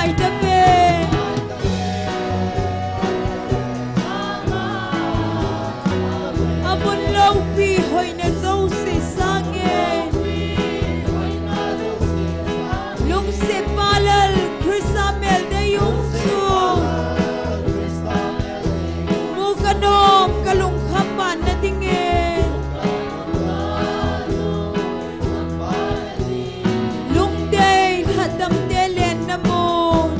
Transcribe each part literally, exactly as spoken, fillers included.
Ngaitave. Amun loupi hoina jouse sangin, lungsetpa Lal Christa mel deium chu mu kanom kalungkham banna dingin. Lungdei lhatdamte lenna mun,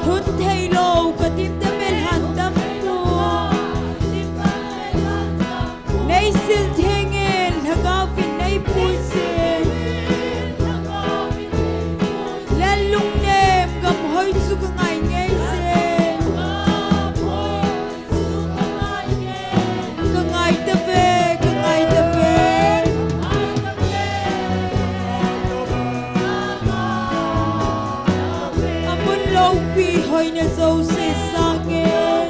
lhun theilou katimte melhan dam mun, neisil thengin lhagaovin neipuiyin. Lal lungnem gamhoi chu kangai ngeije. Kangaitave, kangaitave. Amun loupi hoina jouse sangin,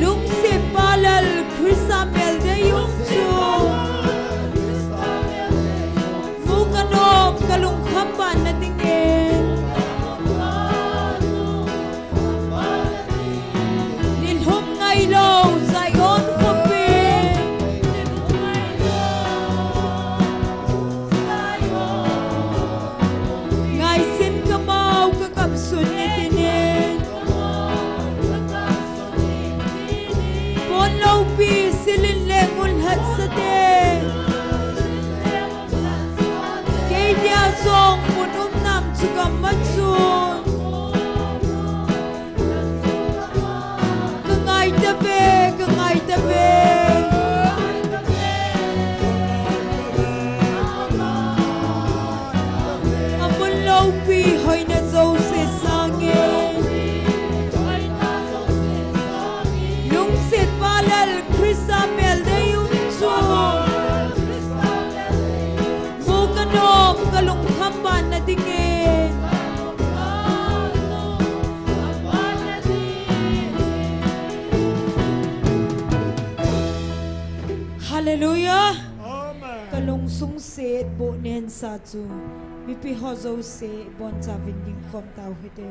lungsetpa Lal Christa mel deium chu mu kanom kalungkham banna dingin. Nilhum ngailou Zion khopi, ngaisin kamau kakapsun nitinin, pon loupi silin lengun lhatsate, kei dia jong mun um nam chu gam machun. Kangaitave, kangaitave. Amun loupi hoina jouse sangin, lungsetpa Lal Christa mel deium chu mu kanom kalungkham banna dingin. Hallelujah. Amen. Kalungsung set boh nensa chu mipi ho jouse bonchauvin dingkhom tau hite.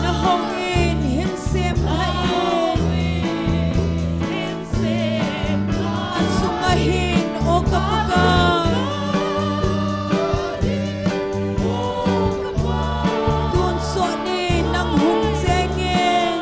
Nahouin hinsem lhah in, asunga hin o ka Pakai, tun sot nin nang hung chengin.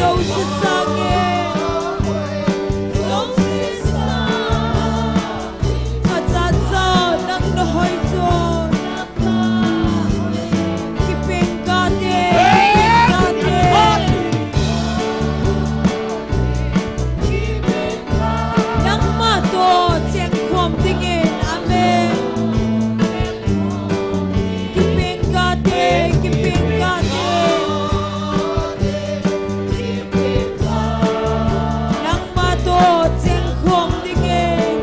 Joseph sang e, Joseph sang, kachat cha nang na hoi chu, kipeng kate, kipeng kate, nangma toh chengkhom dingin, amen. Kipeng kate, kipeng kate. Nangma toh chengkhom dingin.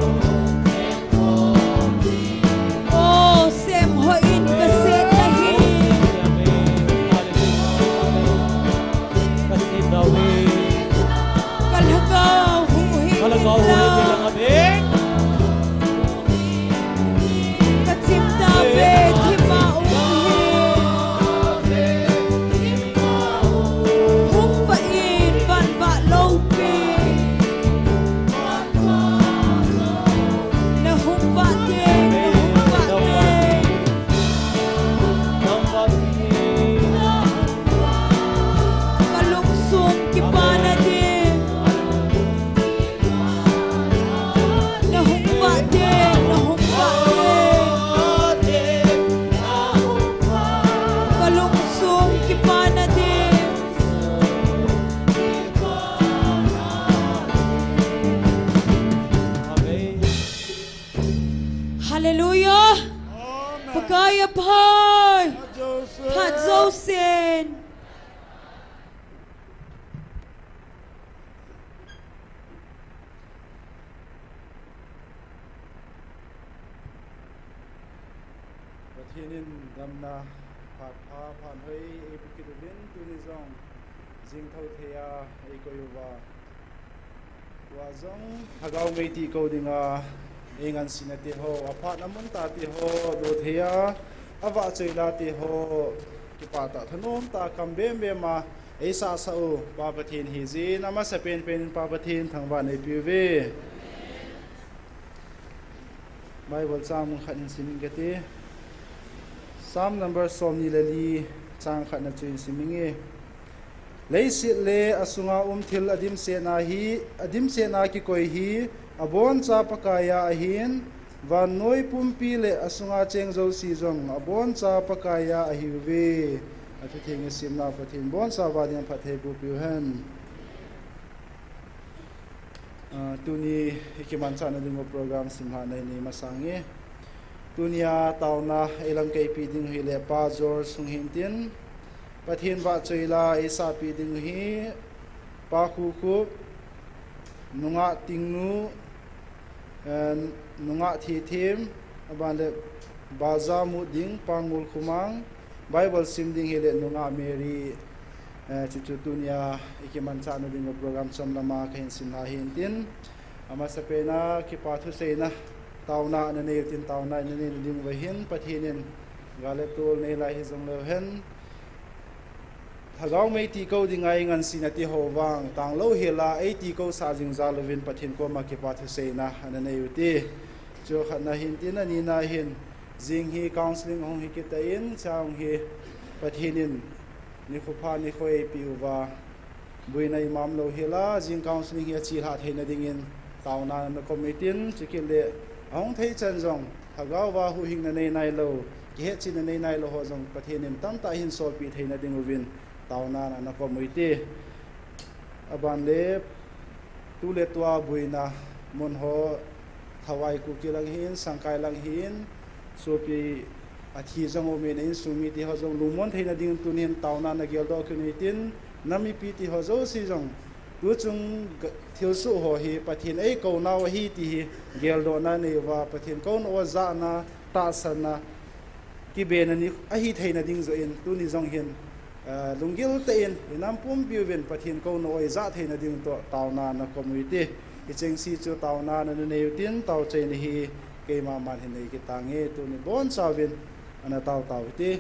O, semhoi in kasem nahi. Kalhagao huhhing in lang. Kachim tave, thima um hi. Hung vah in, van vah loupi. Na hung vah teng, na hung vah teng. Kalungsung kipana ding. Na hung vah teng, na hung vah teng. Kalungsung kipana ding. Amen. Hallelujah. Amen. Pakai aphai. Phat jousen. Phat jousen. Pathen in damna phat pha, phat hoi eipe kit uvin, tuni jong jing thou thei a eikoi uva, tua jong Lhagao mei ti kou dinga eingansena te ho, aphatna mun tate ho, lut thei a, avahchoi la te ho, kipah tah thanom tah a kam bem bem a eisahsah u Pa Pathen hijin, amasapen pen in Pa Pathen thangvah in eipe uve. Bible chang mun khat in sim inge kati. Psalm number somni le li, chang khatna chu in sim inge. Leiset le asunga um thil adimsetna hi, adimsetna kikoi hi, aboncha Pakai a ahin, vannoi pumpi le asunga cheng jouse jong aboncha Pakai a ahiuve. Athutheng isimna Pathen in boncha uva ding phatthei boh peh u hen. Ah, tuni ikimanchahna dingu program simlhahna inei masang e. Tunia taona eilamkaipi ding u hile Pa George hung hintin, Pathen vahchoi la eisahpi ding u hi Pa Khukhup, Nungah Tingnu, eh, Nungah Thethem, aban le baza mut ding Pa Ngulkhomang, Bible sim ding hile Nungah Mary, eh, chuchu tunia ikimanchahna dingu program chomlama kahin simlha hintin. Amasapen a kipa thuseina, taona nanei utin, taona nanei nading uva hin Pathen in gal le tol neilai hijongleu hen, Lhagao mei ti kou dinga eingansena ti ho vang tanglou hila eiti kousah jing jal uvin Pathen koma kipa thuseina ananei uti. Chu khatna hintin, anina hin jing hi counselling ahung hi kit in, chang hi Pathen in nikho pha nikho eipeh uva, boina imacha lou hila jing counselling hi achelhah theina dingin taona nakom utin, chukit le ahung thei chan jong Lhagao va huhhingna nei nailou, kihetchenna nei nailou ho jong Pathen in tamtah ahin solpeh theina ding uvin taona nakom uti. Aban le, tu le tua boina mun ho, Thawai Kuki lang hin, Sangkai lang hin, sopi athi jong umin, insung mite ho jong lungmon theina ding tunin taona nageldoh kit utin, nam mipi ti ho jouse jong tuchung ga-, thilsoh ho hi Pathen eikou nau ahi ti hi geldohna nei uva, Pathen kouna u jahna, tahsanna, kibena ni ahi theina ding joh in, tuni jong hin, eh, lunggil tah in, inam pumpi uvin Pathen kouna u ijah theina ding toh taona nakom uti. Hicheng se chu taona nanei utin, taochaina hi keima man hin nei kit tange, tuni boncha uvin ana tao tao uti.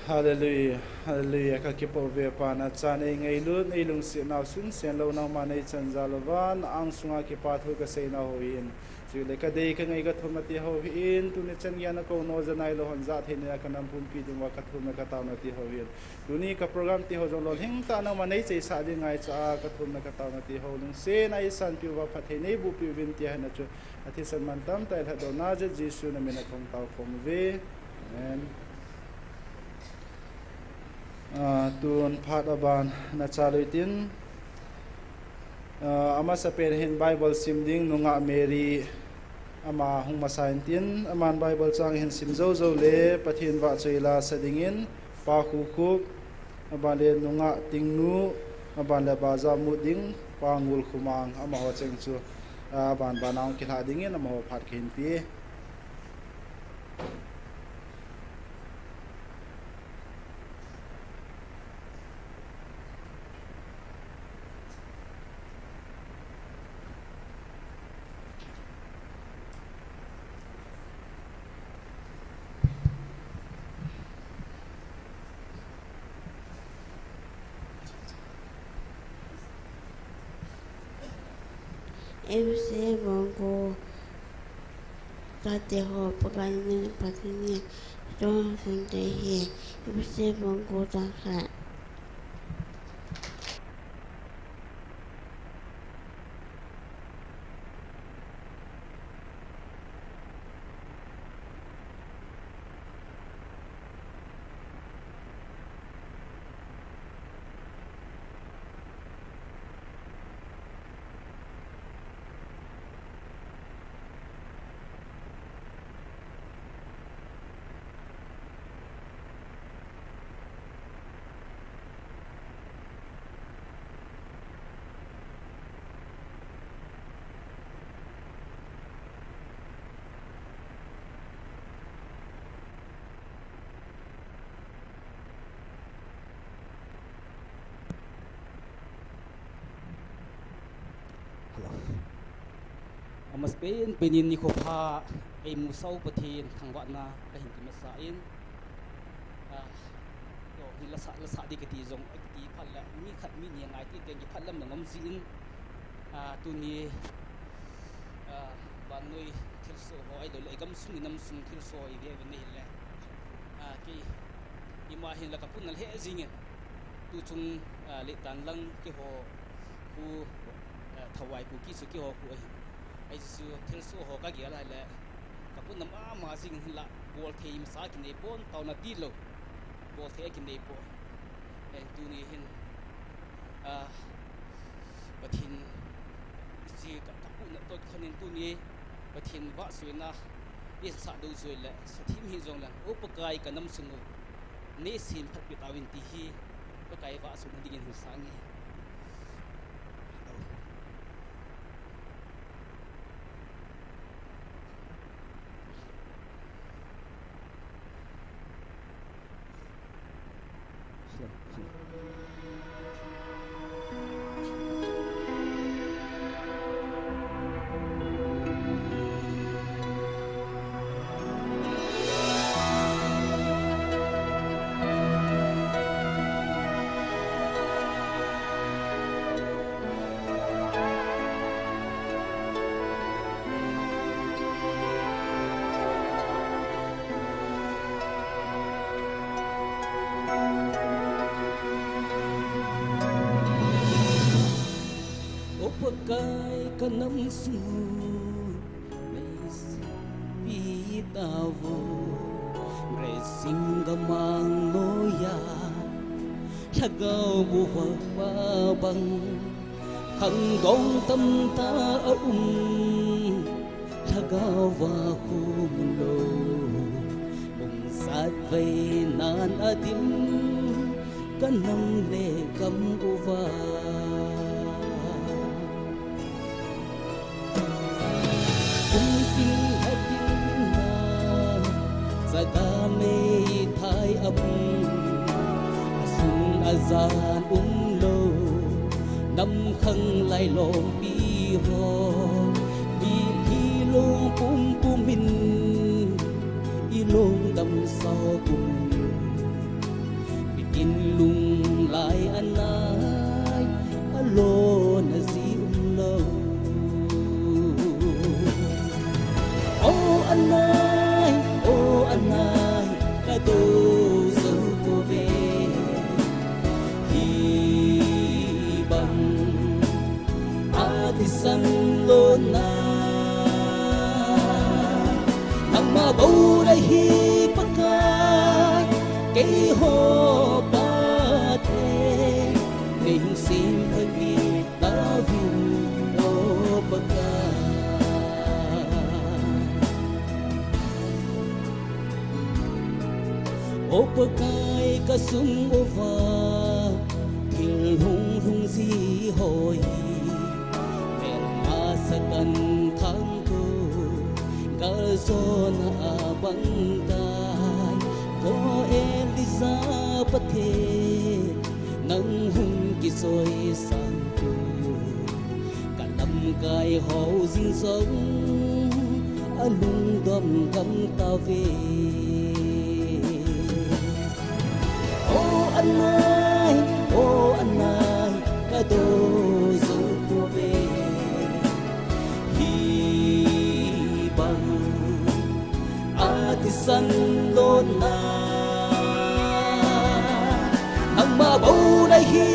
Hallelujah, hallelujah. Ka kipah uve Pa, nachan ei ngailut, ei lungsetnau sung sen lou nangman ei chan jal uva, na angsunga kipa thu ka seinau hou hin. Chule ka dei ka ngai ka thum nati hou hin, tuni chan geiya na kou nau ja nailou hon ja thei nia ka nam pumpi ding uva ka thum na ka tao nati hou hin. Tuni ka program ti hou jong lolhing tah nangman ei cheisah ding ngaicha a ka thum na ka tao nati hou. Lungsetna ei sanpeh uva phatthei nei bohpeh uvin tia hina chu. Athisan mantam tah ei lhatdohna jeh Jesu na mina kong tao khom uve. Amen. Ah, tun phat aban na chalui tin, ah, amasapen hin Bible sim ding nungah Mary ama hung masa in tin, aman Bible chang hin sim jou jou le Pathen vahchoi la sa dingin, Pa Khukhup, aban le nungah Tingnu, aban le baja mut ding, Pa Ngulkhomang, amaho cheng chu, ah, aban ban a hung kilhah dingin, amaho phat kahin pe. Efese bung ko chate ho, Pakai in Pathen in John Sunday hi, Efese bung ko chang khat. Hello. Amasapen penin nikho pha eimusah u Pathen thangvahna kahin pe masa in. Ah, to, hi lasa, lasa ding kati jong, kati phat le, mi khat mi ni ngai ti teng kiphat lam na ngom jin. Ah, tuni, ah, vannoi thilsoh ho, ahilou le, gamsung inam sung thilsoh ive ve nei le. Ah, kei, ima hin la ka pun na le jingin. Tuchung, ah, le tan lang keiho khu, ah, Thawai Kuki chu keiho khu ahi. Ahi chu thilsoh ho ka gel a le, ka pun na mama jingin la, bol thei masa kinei pon, taona tilou. Bol thei kinei pon. Eh, tuni hin, ah, Pathen, si ka, ka pun na to khanin tuni, Pathen vahchoina, i sa dou joi le, sa thim hi jong le, O Pakai ka nam sung u, nei sim phat pi tauvin ti hi, Pakai vahchoina dingin hin sang e. O Pakai ka nam sung u, nei sim pi tauvo, Great Singam a noiya, Lhagao bu vah pa bang, khangdong tamtah a um, Lhagao va khum lou, lungsat vei nan a dim, ka nam le gam uva. Kum tin lha tin na, Chaga meithai a um, a sun a jan um lou, nam khang lai lompi ho, mitlhi long pumpum in, i lungdam sao pum. In lunglai anai, alona ji umlou. O anai, o anai, kadou jou pouve. Hibang athisan lona. Nangma bou nahi Pakai, keiho Pathen, neihung sempha kit tauvin, o Pakai. O Pakai, kasung uva thil hunglhung ji ho hi, melma Satan thangtah galjona abang tai. Vo Elijah Pathen, nang hung kichoisang tah, kalamkai ho jing jong alungdam gam tauve. O anai, o anai, kadou jou pouve. Hibang athisan lona. Nangma bou nahi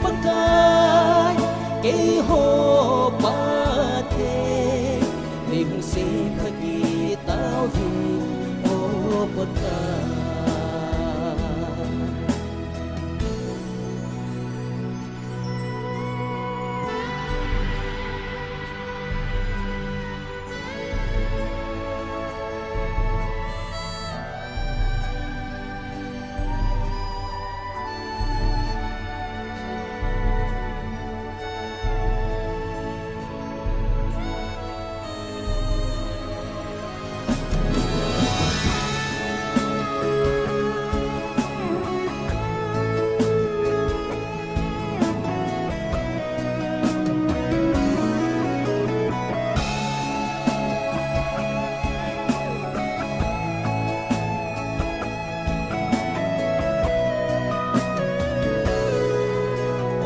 Pakai, keiho Pathen, neihung sempha kit tauvin, o Pakai.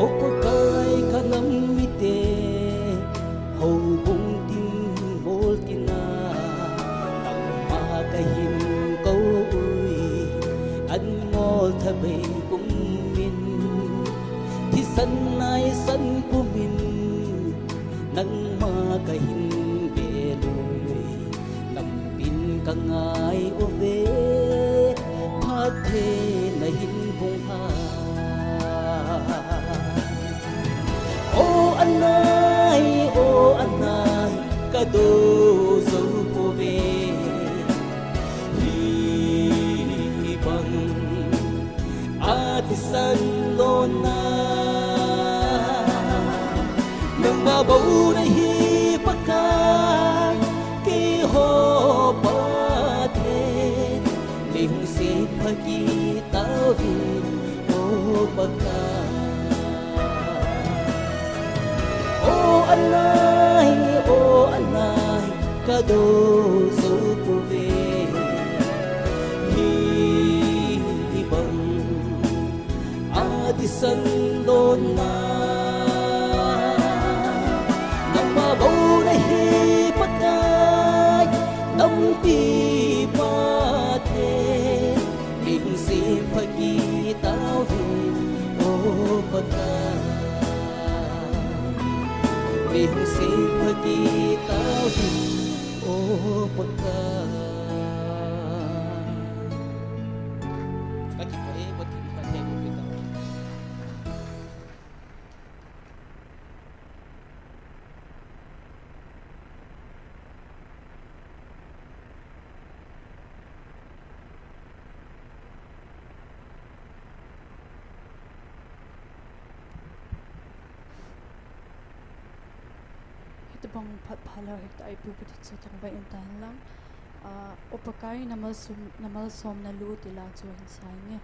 O Pakai, ka nam mite, houbung tin, bol tina, nangma kahin kou uve, an ngol thabei pumin, thisan naisan pumin, nangma kahin bel uve, nampin ka ngai uve, phatthei nahin bung ha. O anai, o anai, kadou jou pouve. Hibang athisan lona. Nangma bou nahi Pakai, keiho Pathen, neihung sempha kit tauvin, o Pakai. O anai, o anai, kadou jou pouve. Hibang athisan lona. Nangma bou nahi Pakai, nampi Pathen, neihung sempha kit tauvin, o Pakai. Neihung sempha kit tauvin, o Pakai. Ka kipah e, Pathen, Pathen, Pathen. Hitobang phat phalou hita ipu pati chu thangvah in tan lang. Ah, O Pakai, na malsom, na malsomna lut tila chu hin sa inge.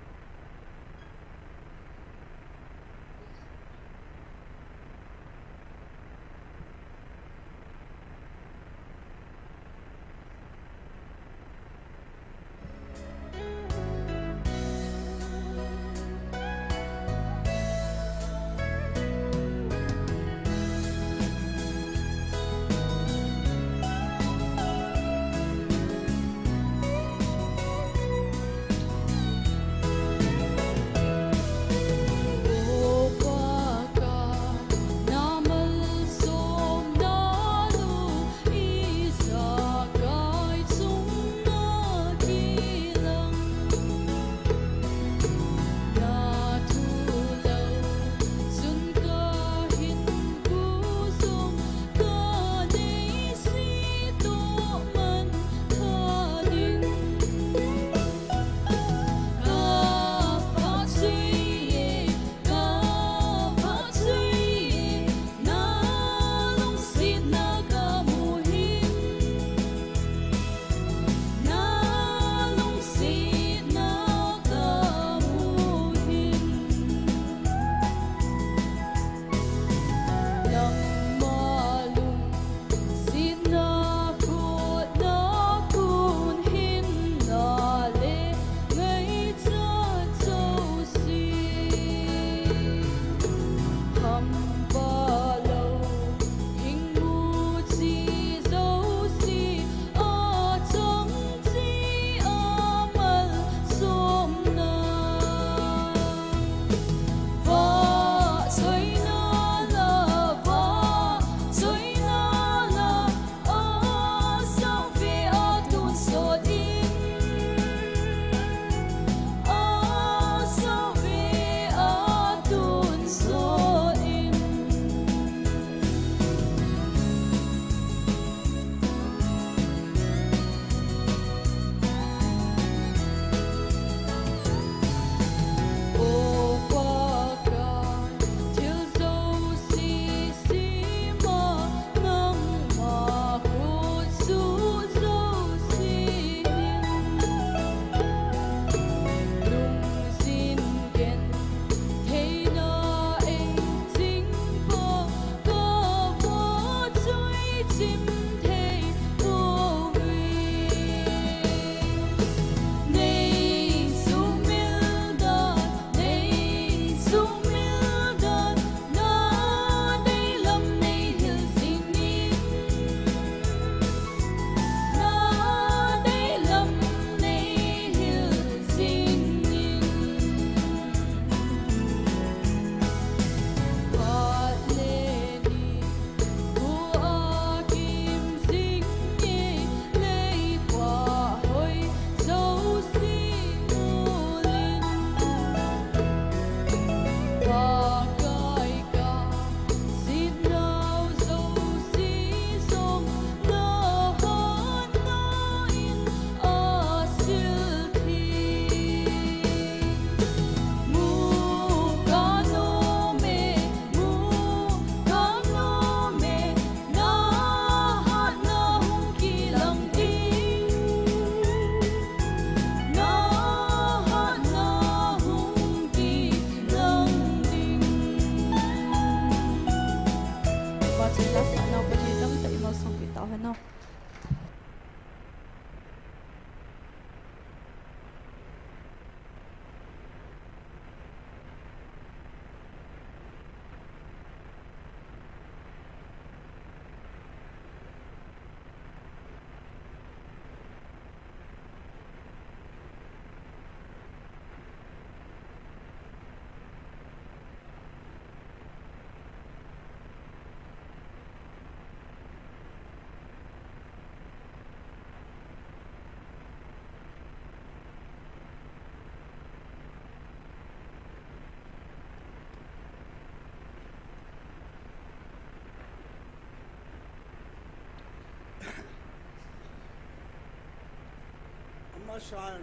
San,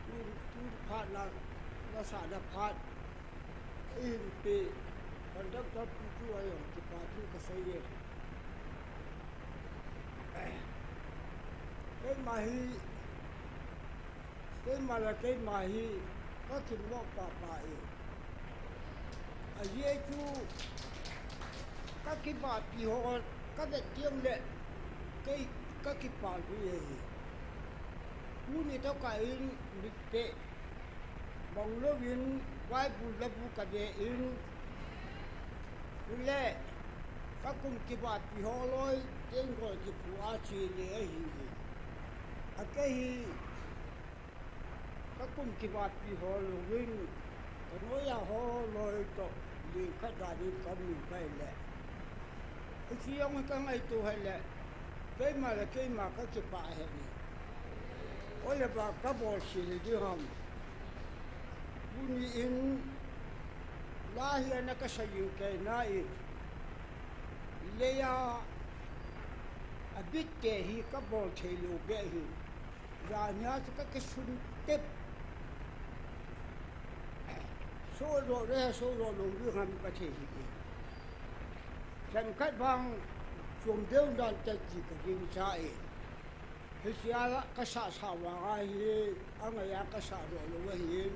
tun, tun phat na, na sa na phat, in pe, conductor pu chu a jong kipa thu ka sei e. Keima hi, keima le keima hi, ka kimoh papa e. Ajeh chu ka kibahpi ho ka vet teng le kei ka kipah lheh e. Tuni toh kah in mit peh bang louvin Bible labu ka ve in, chule ka kum kibahpi ho loi teng gol kiphu a che le ahi e. A kei hi ka kum kibahpi ho louvin, ka noiya ho loi toh, lin khat dan in ka um in ka hi le. Hiche jong hi ka ngaito hi le, keima le keima ka kipah ahi e. Ole ba ka bol sil ding ham. Tuni in, la hi ana ka sa jing kei na in, leiya a bit te hi ka bol thei lou beh ahi. Jan hi a chu ka kisun tep. Sohdoh le sohdoh lou ding ham ka thei hi e. Khenkhat vang chom deu nan tah ti ka gingcha e. Hiche a ka sah sah vang ahi, angaiya ka sahdoh lou ahin.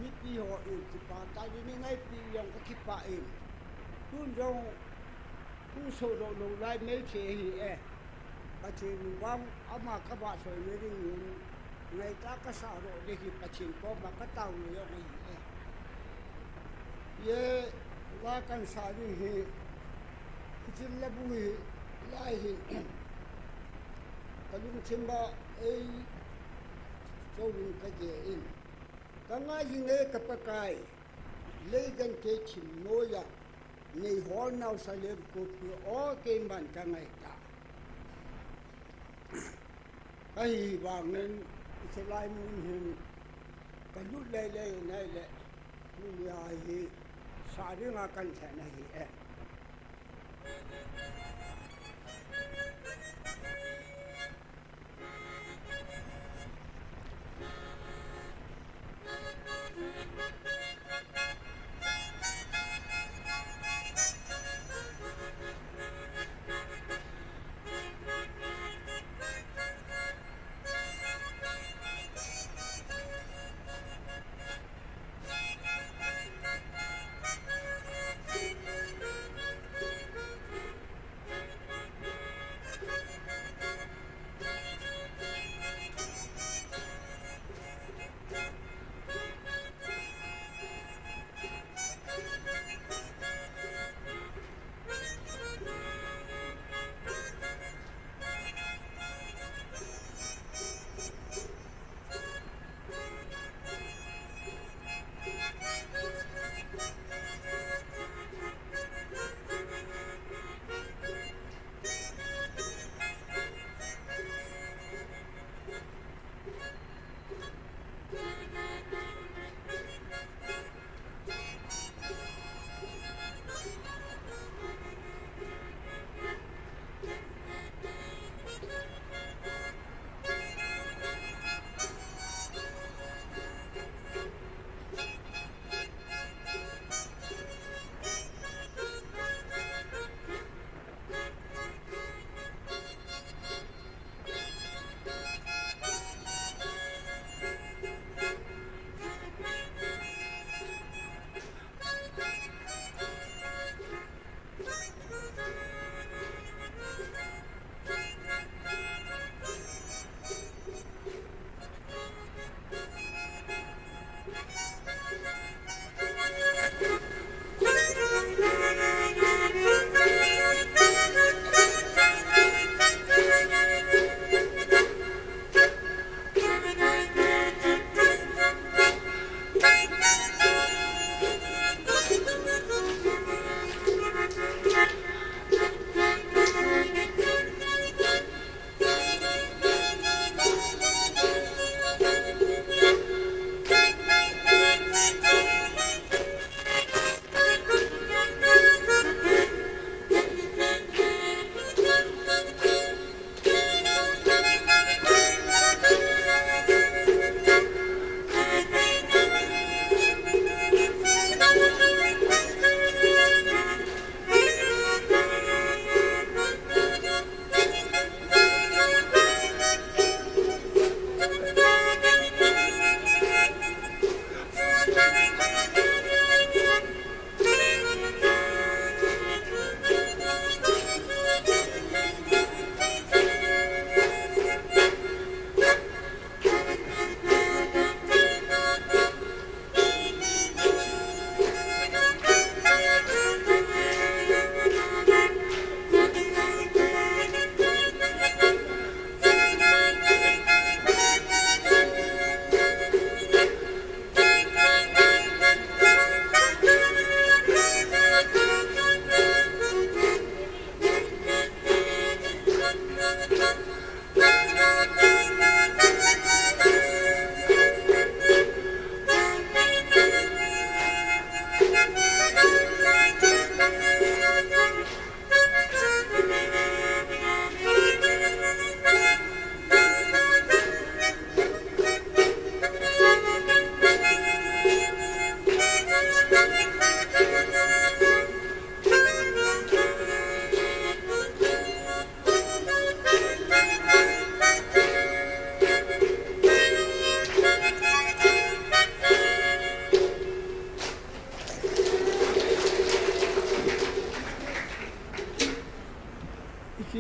Mipi ho in kipa tah in nei ngaipi jong ka kipah in. Tun jong hung sohdoh lou lai mei thei ahi e. Pathen vang ama ka vahchoina dingin, ngaitah ka sahdoh ding hi Pathen koma ka taona jong ahi e. Hijeh a la kan sa ding hi, hiche labu hi, lai hin, ka lungthim a ei chouin ka gel in. Ka ngai jing e ka Pakai, lei genthei thim noiya, nei hol nau Salem khopi o keiman ka ngaitah. Ahivangin, hiche lai mun hin, ka lut lei lei in ahile, tunia hi, sa dinga kan lhen ahi e.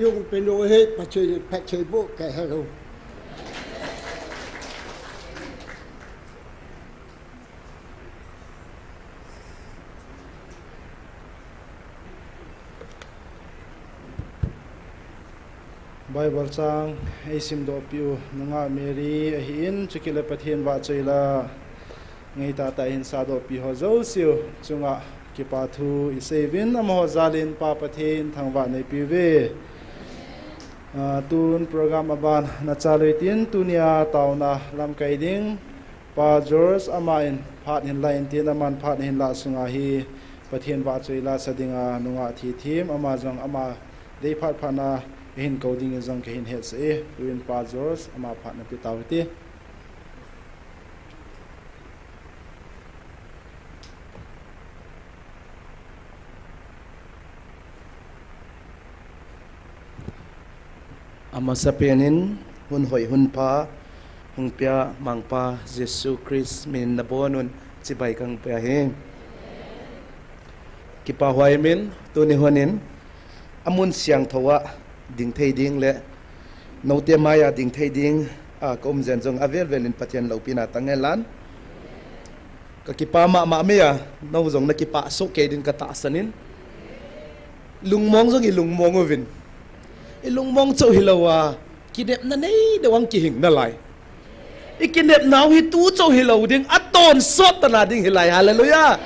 Yung pinu hi Pathen in phatthei boh kahe lou. Bible chang eisimdohpeh u nungah Mary ahin, chukit le Pathen vahchoila ngeitah tah a hin sahdohpi ho jouse u chunga kipa thu isei uvin, amaho jal in Pa Pathen thangvah neipeh uve. Ah, tun program aban nachal u hitin, tunia taona lamkai ding Pa George, aman phat hin la intin, aman phat hin la sunga hi Pathen vahchoila sa dinga nungah thithem, ama jong ama deiphat phat na ahin kou dingin jong kahin hetsah e. Tuin Pa George, ama phat nape tau hite. Amasapen in, hun hoi hun pha hung pea Mangpa Jesu Christ min in nabonun chibai kahung pe ahi. Kipahhuai min, tuni hun in amun siangthou a ding thei ding le noute mai a ding thei ding a ka um jen jong avel vel in Pathen loupina tang hen lang. Ka kipah mama mai a, nou jong na kipah soh kei din ka tahsan in. Lungmong jong i lungmong uvin. I lungmong chauh hilou a, kinepna nei deuh a kihing nalai. I kinepnau hi tu chauh hilou ding, atonsot tah na ding hilai. Hallelujah.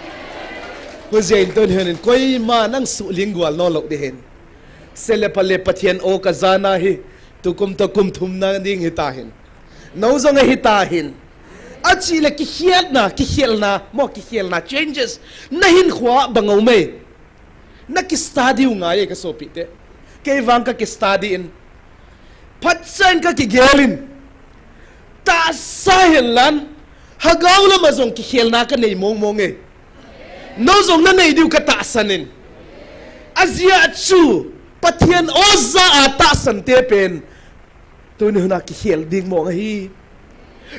Hijeh in tuni hin koima nang suhling gual nom lou ding ahin. Sele pale Pathen o ka jana hi, tukum toh kum thum na ding hitahen. Nou jong ahitahen. Achi le kikhelna, kikhelna, mo kikhelna, changes. Na hinkhoa bang um e. Na ki study u ngai e ka sopite. Kei vang ka ki study in. Phatchan ka kigel in. Tahsa hen lang. Lhagao lama jong kikhelna ka nei mong mong e. Nou jong na nei diu ka tahsan in. Ajeh chu, Pathen o ja a tahsan te pen. Tuni hun a kikhel ding mong ahi.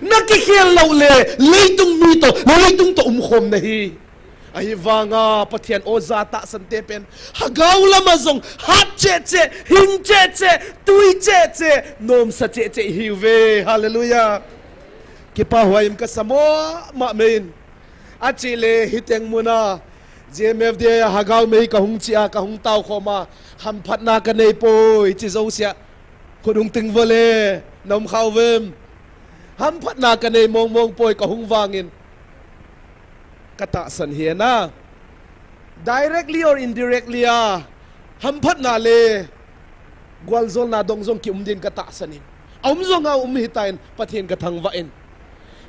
Na kikhel lou le, leitung mi toh, leitung toh umkhom nahi. Ahivanga Pathen o ja tahsan te pen. Lhagao lama jong, hat cheh cheh, hing cheh cheh, tui cheh cheh, nomsa cheh cheh ihiuve. Hallelujah. Kipahhuai in ka sa mama mai in. Achi le hiteng muna. G M F D A a lhagao mei ka hung chi a, ka hung tao khom a. Hamphatna ka nei poi, chi jousea. Khut hung ting vo le, na um kha uvem. Hamphatna ka nei mong mong poi ka hung vangin. Ka tahsan hi na. Directly or indirectly a. Hamphatna le. Gualjolna dong jong ki um din ka tahsan in. A um jong a um hitan Pathen ka thangvah in.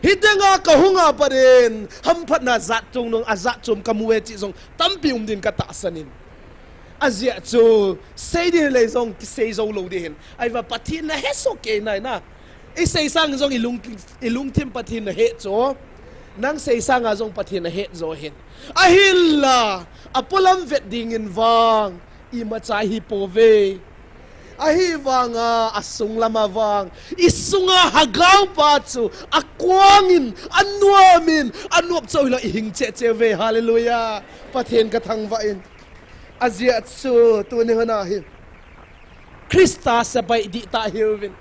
Hiteng a ka hung a pat in. Hamphatna jat chom nung a jat chom ka mu e chi jong tampi um din ka tahsan in. Ajeh chu, sei ding le jong kisei jou lou ding ahin. Ahivang Pathen na hesoh kei nai na. I sei sang jong i lung, i lungthim Pathen na he chu. Nang sei sang a jong Pathen na he jo ahin. Ahinla, apolam vet dingin vang, imacha hi pouve. Ahivanga, asung lama vang, i sunga lhagao pa chu, akuangin, anuamin, anuam chauh hilou i hing cheh cheh uve. Hallelujah. Pathen ka thangvah in. Ajeh chu, tuni hun a hi. Christa sabai dih tah hiuvin.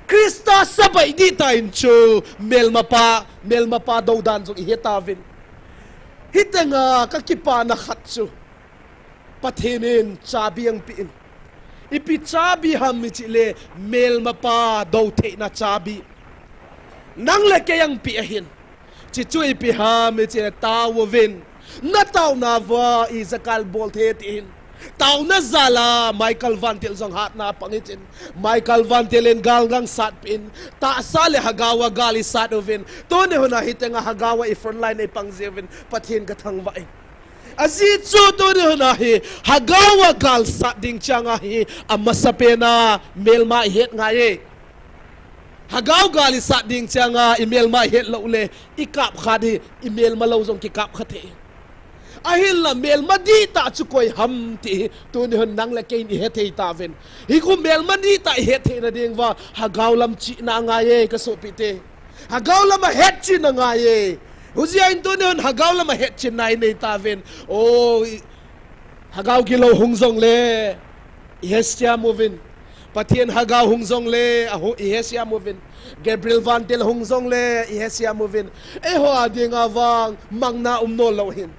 Christa sabai dih tah in chu, melmapa, melmapa dou dan jong i he tauvin. Hiteng a ka kipana khat chu. Pathen in chabi ahung pe in. Ipi chabi ham i chih le melmapa dou theina chabi. Nang le kei ahung pe ahin. Chi chu ipi ham i chih le tao uvin. Na taona uva ijakal bol thei ti hin. Taona jal a Michael Van Til jong hatna pang i chin. Michael Van Til in gal ahung sat pe in. Tahsa le lhagao a gal i sat uvin. Tuni hun a hiteng a lhagao a i front line a i pang jiuvin. Pathen ka thangvah in. Ajeh chu tuni hun a hi, lhagao a gal sat ding chang a hi, amasapen a, melma i het ngai e. Lhagao gal i sat ding chang a, i melma i het lou le, i kap kha di, i melma lou jong ki kap kha thei. Ahinla melma dih tah chu koi ham ti hi, tuni hun nang le kei in i he thei tauvin. Hi khu melma dih tah i het theina ding uva, lhagao lam chihna ngai e ka sopite. Lhagao lama hetchenna ngai e. Hijeh in tuni hun lhagao lama hetchenna i nei tauvin. O, i, lhagao gilou hung jong le. ihesiam uvin. Pathen Hagao hung jongle, aho, ihesiam uvin. Gabriel vantil hung jongle, ihesiam uvin. Eiho a dinga vang, mangna um nom lou hin.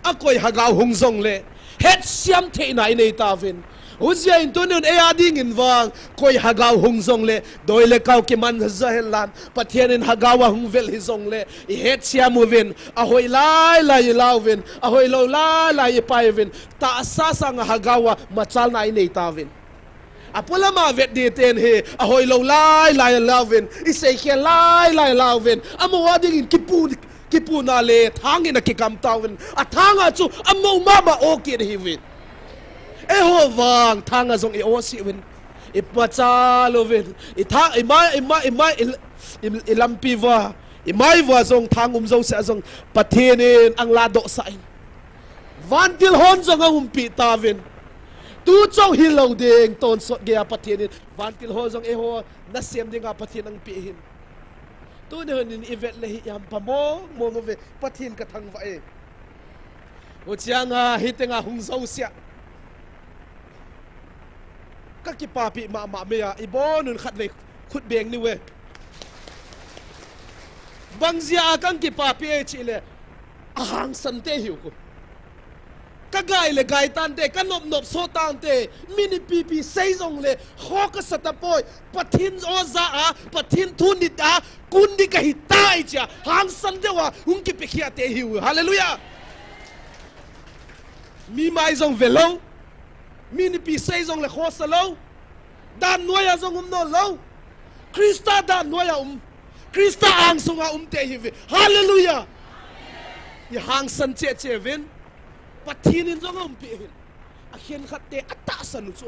Akoi Hagao hung jongle, hetsiam theina inei tauvin. Hujeh in tunin ei a dingin vang, koi Hagao hung jongle, doi le kau kiman ja hen lang, Pathen in Hagao a hung vel hi jongle, ihetsiam uvin, ahoi lai lai ilah uvin, ahoi lou lai lai ipai uvin, tahsa sanga Hagao a machalna inei tauvin. Apolam a vet ding ten hi, ahoi lou lai lai ilah uvin, isei khel lai lai ilah uvin, amaho a dingin kipu, kipuna le, thang in akikam tauvin, athang a chu, amo mama o kit ihiuvin. Eiho vang, thang a jong i o sih uvin, imachal uvin, i thang, i mai, i mai, i mai, i, i, i lampi uva, i mai uva jong thang um jouse a jong, Pathen in ahung ladoh sah in. Vantil hon jong aumpi tauvin. Tu chou hilou ding, tonsot geiya Pathen in. Vantil ho jong eiho nasem dinga Pathen in ahung pe hin. Tuni hin i vet le hi i hampha mong mong uve, Pathen ka thangvah e. Huchiang a, hitenga hung jouse a. Ka kipapi mama mei a, i bon un khatvei khut beng ni uve. Bang jeh a ka kipapi e chih le, ahangsan te hiu ku. Ka gai le gai tante, ka nop nop so tante, min ipi pi sei jongle, kho ka sa tapoi, Pathen o ja a, Pathen thu nit a, kun ding ka hi tai chia, hangsan deuh a, hung kipe khia te hiu. Hallelujah. Mi mai jong ve lou. Min ipi sei jongle khosa lou. Dan noiya jong um nom lou. Christa dan noiya um. Christa angsunga um te ihiuve. Hallelujah. I hangsan cheh cheh uvin. Pathen in jong aumpi hin. Akhenkhat te atahsan u chu.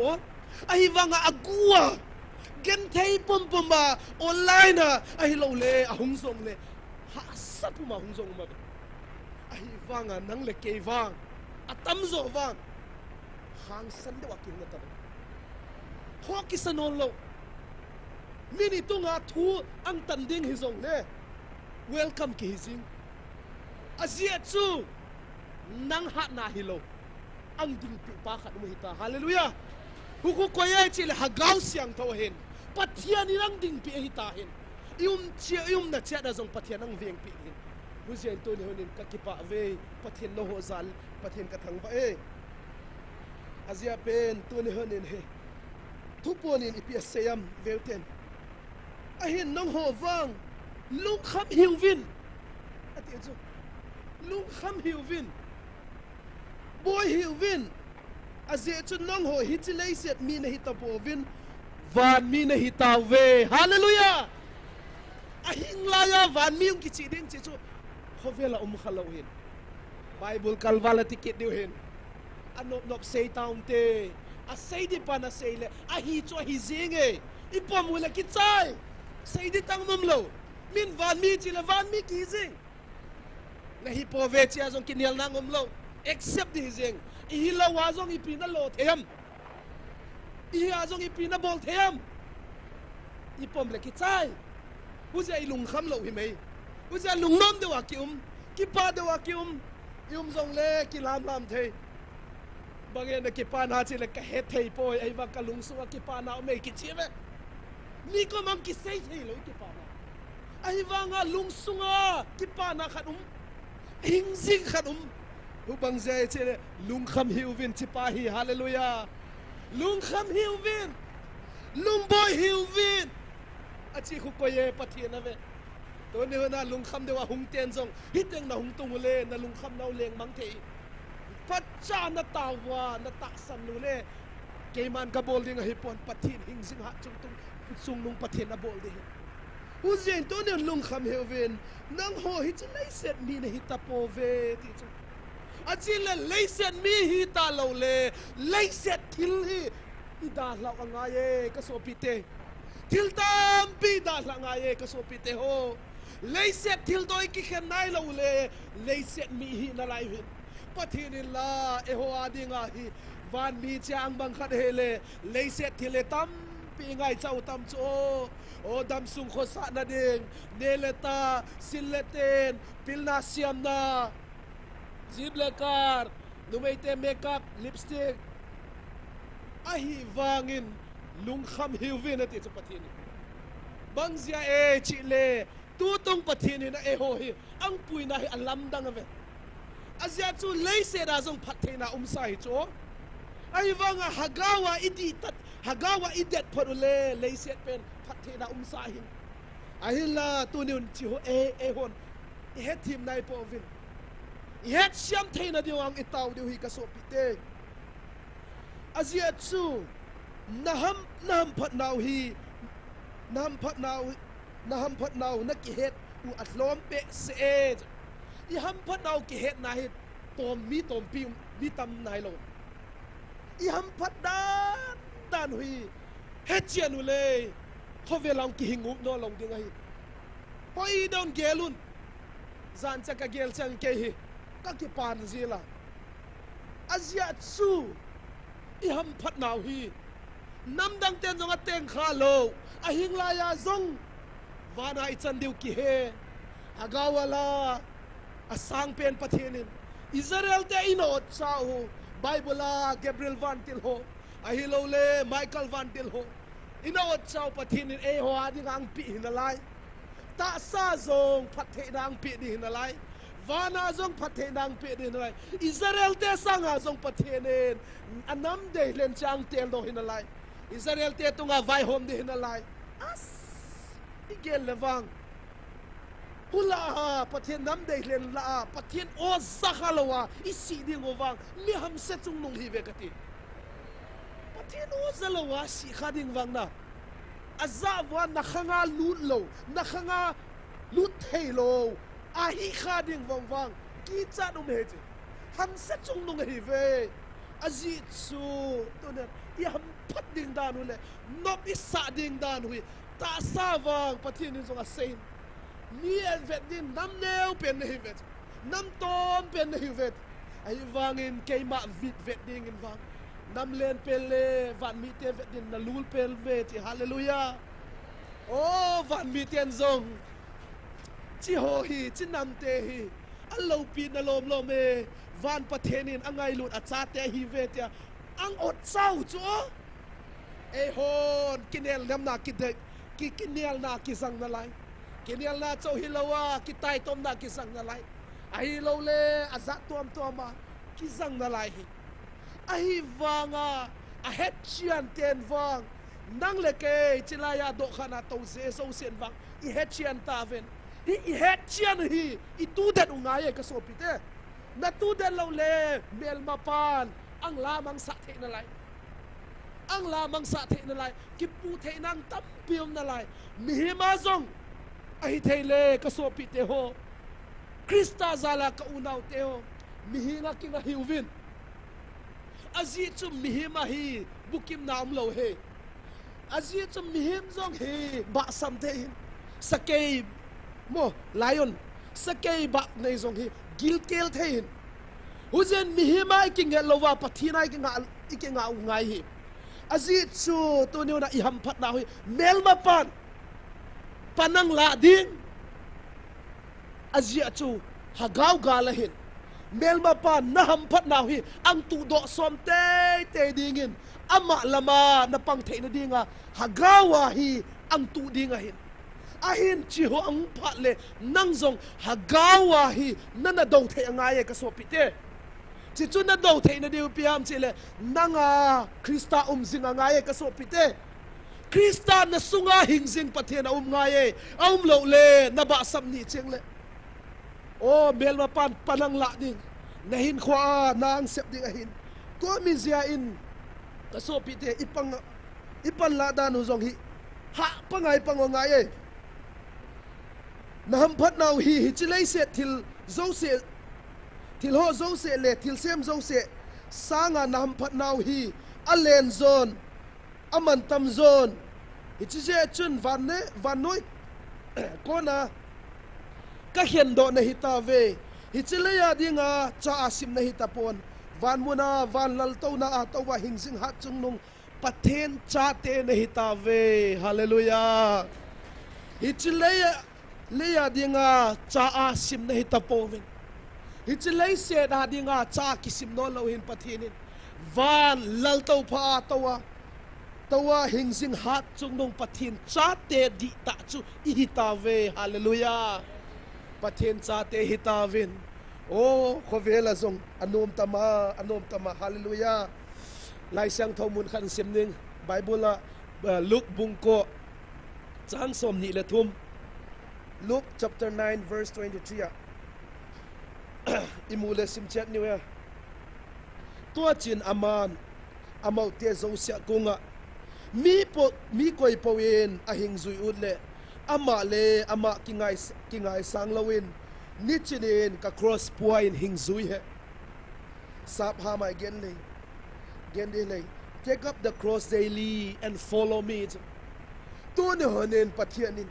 Ahivanga agu a, genthei pum pum a, online a, ahilou le, ahung jongle, hahsa pum a hung jong um uve. Ahivanga nang le kei vang, atamjo vang, hangsan deuh a kihung tauve. Kho kisa nom lou. Min i tunga thu ahung tan ding hijongle, welcome kihi jing. Ajeh chu, nang hatna hilou, ahung dingpi pa khat um hita. Hallelujah. Hukhu koi e chih le Hagao Siangthou ahin. Pathen in ahung dingpi ahita hin. I um cheh, i umna cheh a jong Pathen ahung vengpi hin. Hujeh in tuni hin ka kipah uve, Pathen nangho jal, Pathen ka thangvah e. Ajeh a pen tuni hin hi. Thuphon in ipi asei em veu ten. Ahin nangho vang, lungkham hiuvin. Ati chu. Lungkham hiuvin. Boi hiuvin. Ajeh chu nangho hiche leiset mi nahi tapouvin. Van mi nahi tauve. Hallelujah. Ahing laiya van mi hung kichi ding chih chu. Khovel a um kha lou hin. Bible kalval a ti kit diu hin. Anop nop sei tauvin te. Asei ding pan asei le. Ahi chu ahi jing e. I pom u le kichai. Sei ding tang um lou. Min van mi chih le van mi kihi jing. Nahi pouve chia jong kinelna um lou. Accept ding hi jing. I hilou a jong ipi nalo thei em. I hi a jong ipi nabol thei em. I pom le kichai. Hujeh a i lungkham lou hi mai. Hujeh a lungnom deuh a kium. Kipah deuh a kium. I um jongle kilam lam thei. Bang e na kipana chih le ka hethei poi. Ahivang ka lungsunga kipana um e kichi ve. Mi kom a kisei thei lou kipana. Ahivanga lungsunga kipana khat um. Hing jing khat um. Hubang jeh a chih le lungkham hiuvin chih pa hi. Hallelujah. Lungkham hiuvin. Lungboi hiuvin. Achi khu koi e Pathen ave. Tuni hin a lungkham deuh a hung ten jong. Hiteng na hung tung u le na lungkham nau lengmang thei. Phatcha na tao uva, na tahsan u le. Keiman ka bol ding ahi pon Pathen hing jing hat chungtung, chungnung Pathen abol ding hi. Hujeh in tuni hin lungkham hiuvin, nangho hiche leiset mi nahi tapouve ti chu. Achi le leiset mi hita lou le, leiset thil hi, i dalhau angai e, ka sopite. Thil tampi dalha ngai e, ka sopite ho. Leiset thil toh i kikhen nai lou le, leiset mi hina lai hin. Pathen in la, eiho a dinga hi, van mi chia ahung mang khat ahi le, leiset thil hi tampi ngaicha u tam chu o. O damsung khosahna ding, neh le tah, sil le ten, pilna siamna, jeep le car, numeite makeup, lipstick, Ahivangin lungkham hiuvin ati chu Pathen in. Bang jeh a e chih le, tutung Pathen in eiho hi apuina hi alamdang ave. Ajeh chu leiset a jong phattheina umsa hi chu. Ahivanga Hagar a i dih tah, Hagar a i det phot u le leiset pen phattheina umsa hi. Ahinla tuni un chih ho e, eihon i hethem nai pouvin. I hetsiam theina diu ang i tao diu hi ka sopite. Ajeh chu, na ham, na hamphatnau hi, na hamphatnau, na hamphatnau na kihet u alhom behseh e. I hamphatnau kihetna hi tom mi tompi, mi tam nailou. I hamphat dan dan u hi hechen u le, khovel a hung kihing up nom lou ding ahi. Poi don gel un. Jan cha ka gel chang kei hi, ka kipan jil a. Ajeh chu, i hamphatnau hi, namdang ten jong ateng kha lou, ahing lai a jong, van a i chan diu kihe. Hagar a la, asang pen Pathen in, Israel te in a otchau, Bible a Gabriel vantil ho, ahilou le Michael vantil ho, in a otchau Pathen in eiho a ding a angpeh hi nalai. Tahsa jong phattheina angpeh ding hi nalai. Van a jong phattheina angpeh ding hi nalai. Israel te sang a jong Pathen in anam deilhen chang tel doh hi nalai. Israel te tung a vaihom ding hi nalai. As, i gel le vang. Hula a, Pathen nam deilhen la a, Pathen o ja kha lou a, i sih ding u vang, mi hamse chungnung hi ve kati. Pathen o ja lou a, sih kha ding vang na. A ja vang na khang a lut lou, na khang a lut thei lou, ahi kha ding vang vang, kichat um hi ti. Hamse chungnung hi ve. Ajeh chu, tuni a, i hamphat ding dan u le, nop i sah ding dan u hi, tahsa vang Pathen in jong asei in. Mi a vet ding nam neo pen na hi ve. Nam tom pen na hi ve. Ahivangin keima vit vet ding in vang. Nam len pen le van mite vet ding na lul pen ve ti. Hallelujah. O, van miten jong. Chi ho hi, chi nam te hi. Aloupi na lom lom e. Van Pathen in angailut a chate hi ve tia. Ang ot chau chu o. Eihon, kinel namna kidei, ki, kinelna kijang nalai. Kinelna chau hilou a, kitaitomna kijang nalai. Ahilou le, ajat tuam tuam a, kijang nalai hi. Ahivanga, ahetchen ten vang, nang le kei, chilai a dohkhan a tou je jousen vang, i hetchen taven. Hi, i hetchen hi, i tudet u ngai e ka sopite. Na tudet lou le, melmapan, ang lamang sah thei nalai. Ang lamang sah thei nalai, kipu thei nang tampi um nalai. Mihem a jong, ahi thei le ka sopite ho. Christa jal a ka unaute ho. Mihem a kinga hiuvin. Ajeh chu mihem a hi, bukimna um lou he. Ajeh chu mihem jong hi, bahsam thei hin. Sakei, mo, lion. Sakei bah nei jong hi, gilkel thei hin. Hujeh in mihem a i kinget lou va, Pathen a i kinga, i kinga u ngai hi. Ajeh chu tuni u na i hamphatna u hi, melmapan, panang lah ding. Ajeh chu, Hagar gal ahin. Melmapan na hamphatna u hi, ang tudoh som teitei dingin, ama lama na pang theina dinga, Hagar a hi, ang tu ding ahin. Ahin chi ho ang phat le, nang jong Hagar a hi, na na dou thei angai e ka sopite. Chi chu na dou theina diu ipi ham chi le, nang a Christa um jing angai e ka sopite. Christa na sunga hing jing Pathen a um ngai e, a um lou le, na bahsam ni cheng le. O, melmapan panang lah ding. Na hinkho a, na ang sep ding ahin. Tua mi jeh in, ka sopite, i pang, i panlah dan u jong hi. Ha, pangai pang u ngai e. Na hamphatna u hi, hiche leiset thil jouse, thil ho jouse le, thilsem jouse sanga na hamphatna u hi, alen jon, aman tam jon. Hiche jeh chun van ne, vannoi kona ka khendoh na hi tauve. Hiche lei a dinga cha a sim na hi tapon. Van muna, van laltouna a touva hing jing hat chungnung Pathen chate na hi tauve. Hallelujah. Hiche lei a, lei a dinga cha a sim na hi tapouvin. Hiche leiset a dinga cha kisim nom lou hin Pathen in. Van laltoupha a tou a, tou a hingjing hat chungnung Pathen chate dihtah chu ihi tauve. Hallelujah. Pathen chate ihi tauvin. O, khovel a jong anom tama, anom tama. Hallelujah. Laisiangthou mun khat sim ning. Bible a, uh, Luke bung ko, chang somni le thum. Luke chapter nine, verse twenty-three a. Imu le sim chet niu e. Tua chun aman, amaute jouse a kong a, mi po, mi koipou in ahing jui ut le, amah le amah kingai, kingaisang louvin, nichinin ka cross pua in hing jui hen. Sap ha mai gen le, gen di le, take up the cross daily and follow me. Tuni honin Pathen in,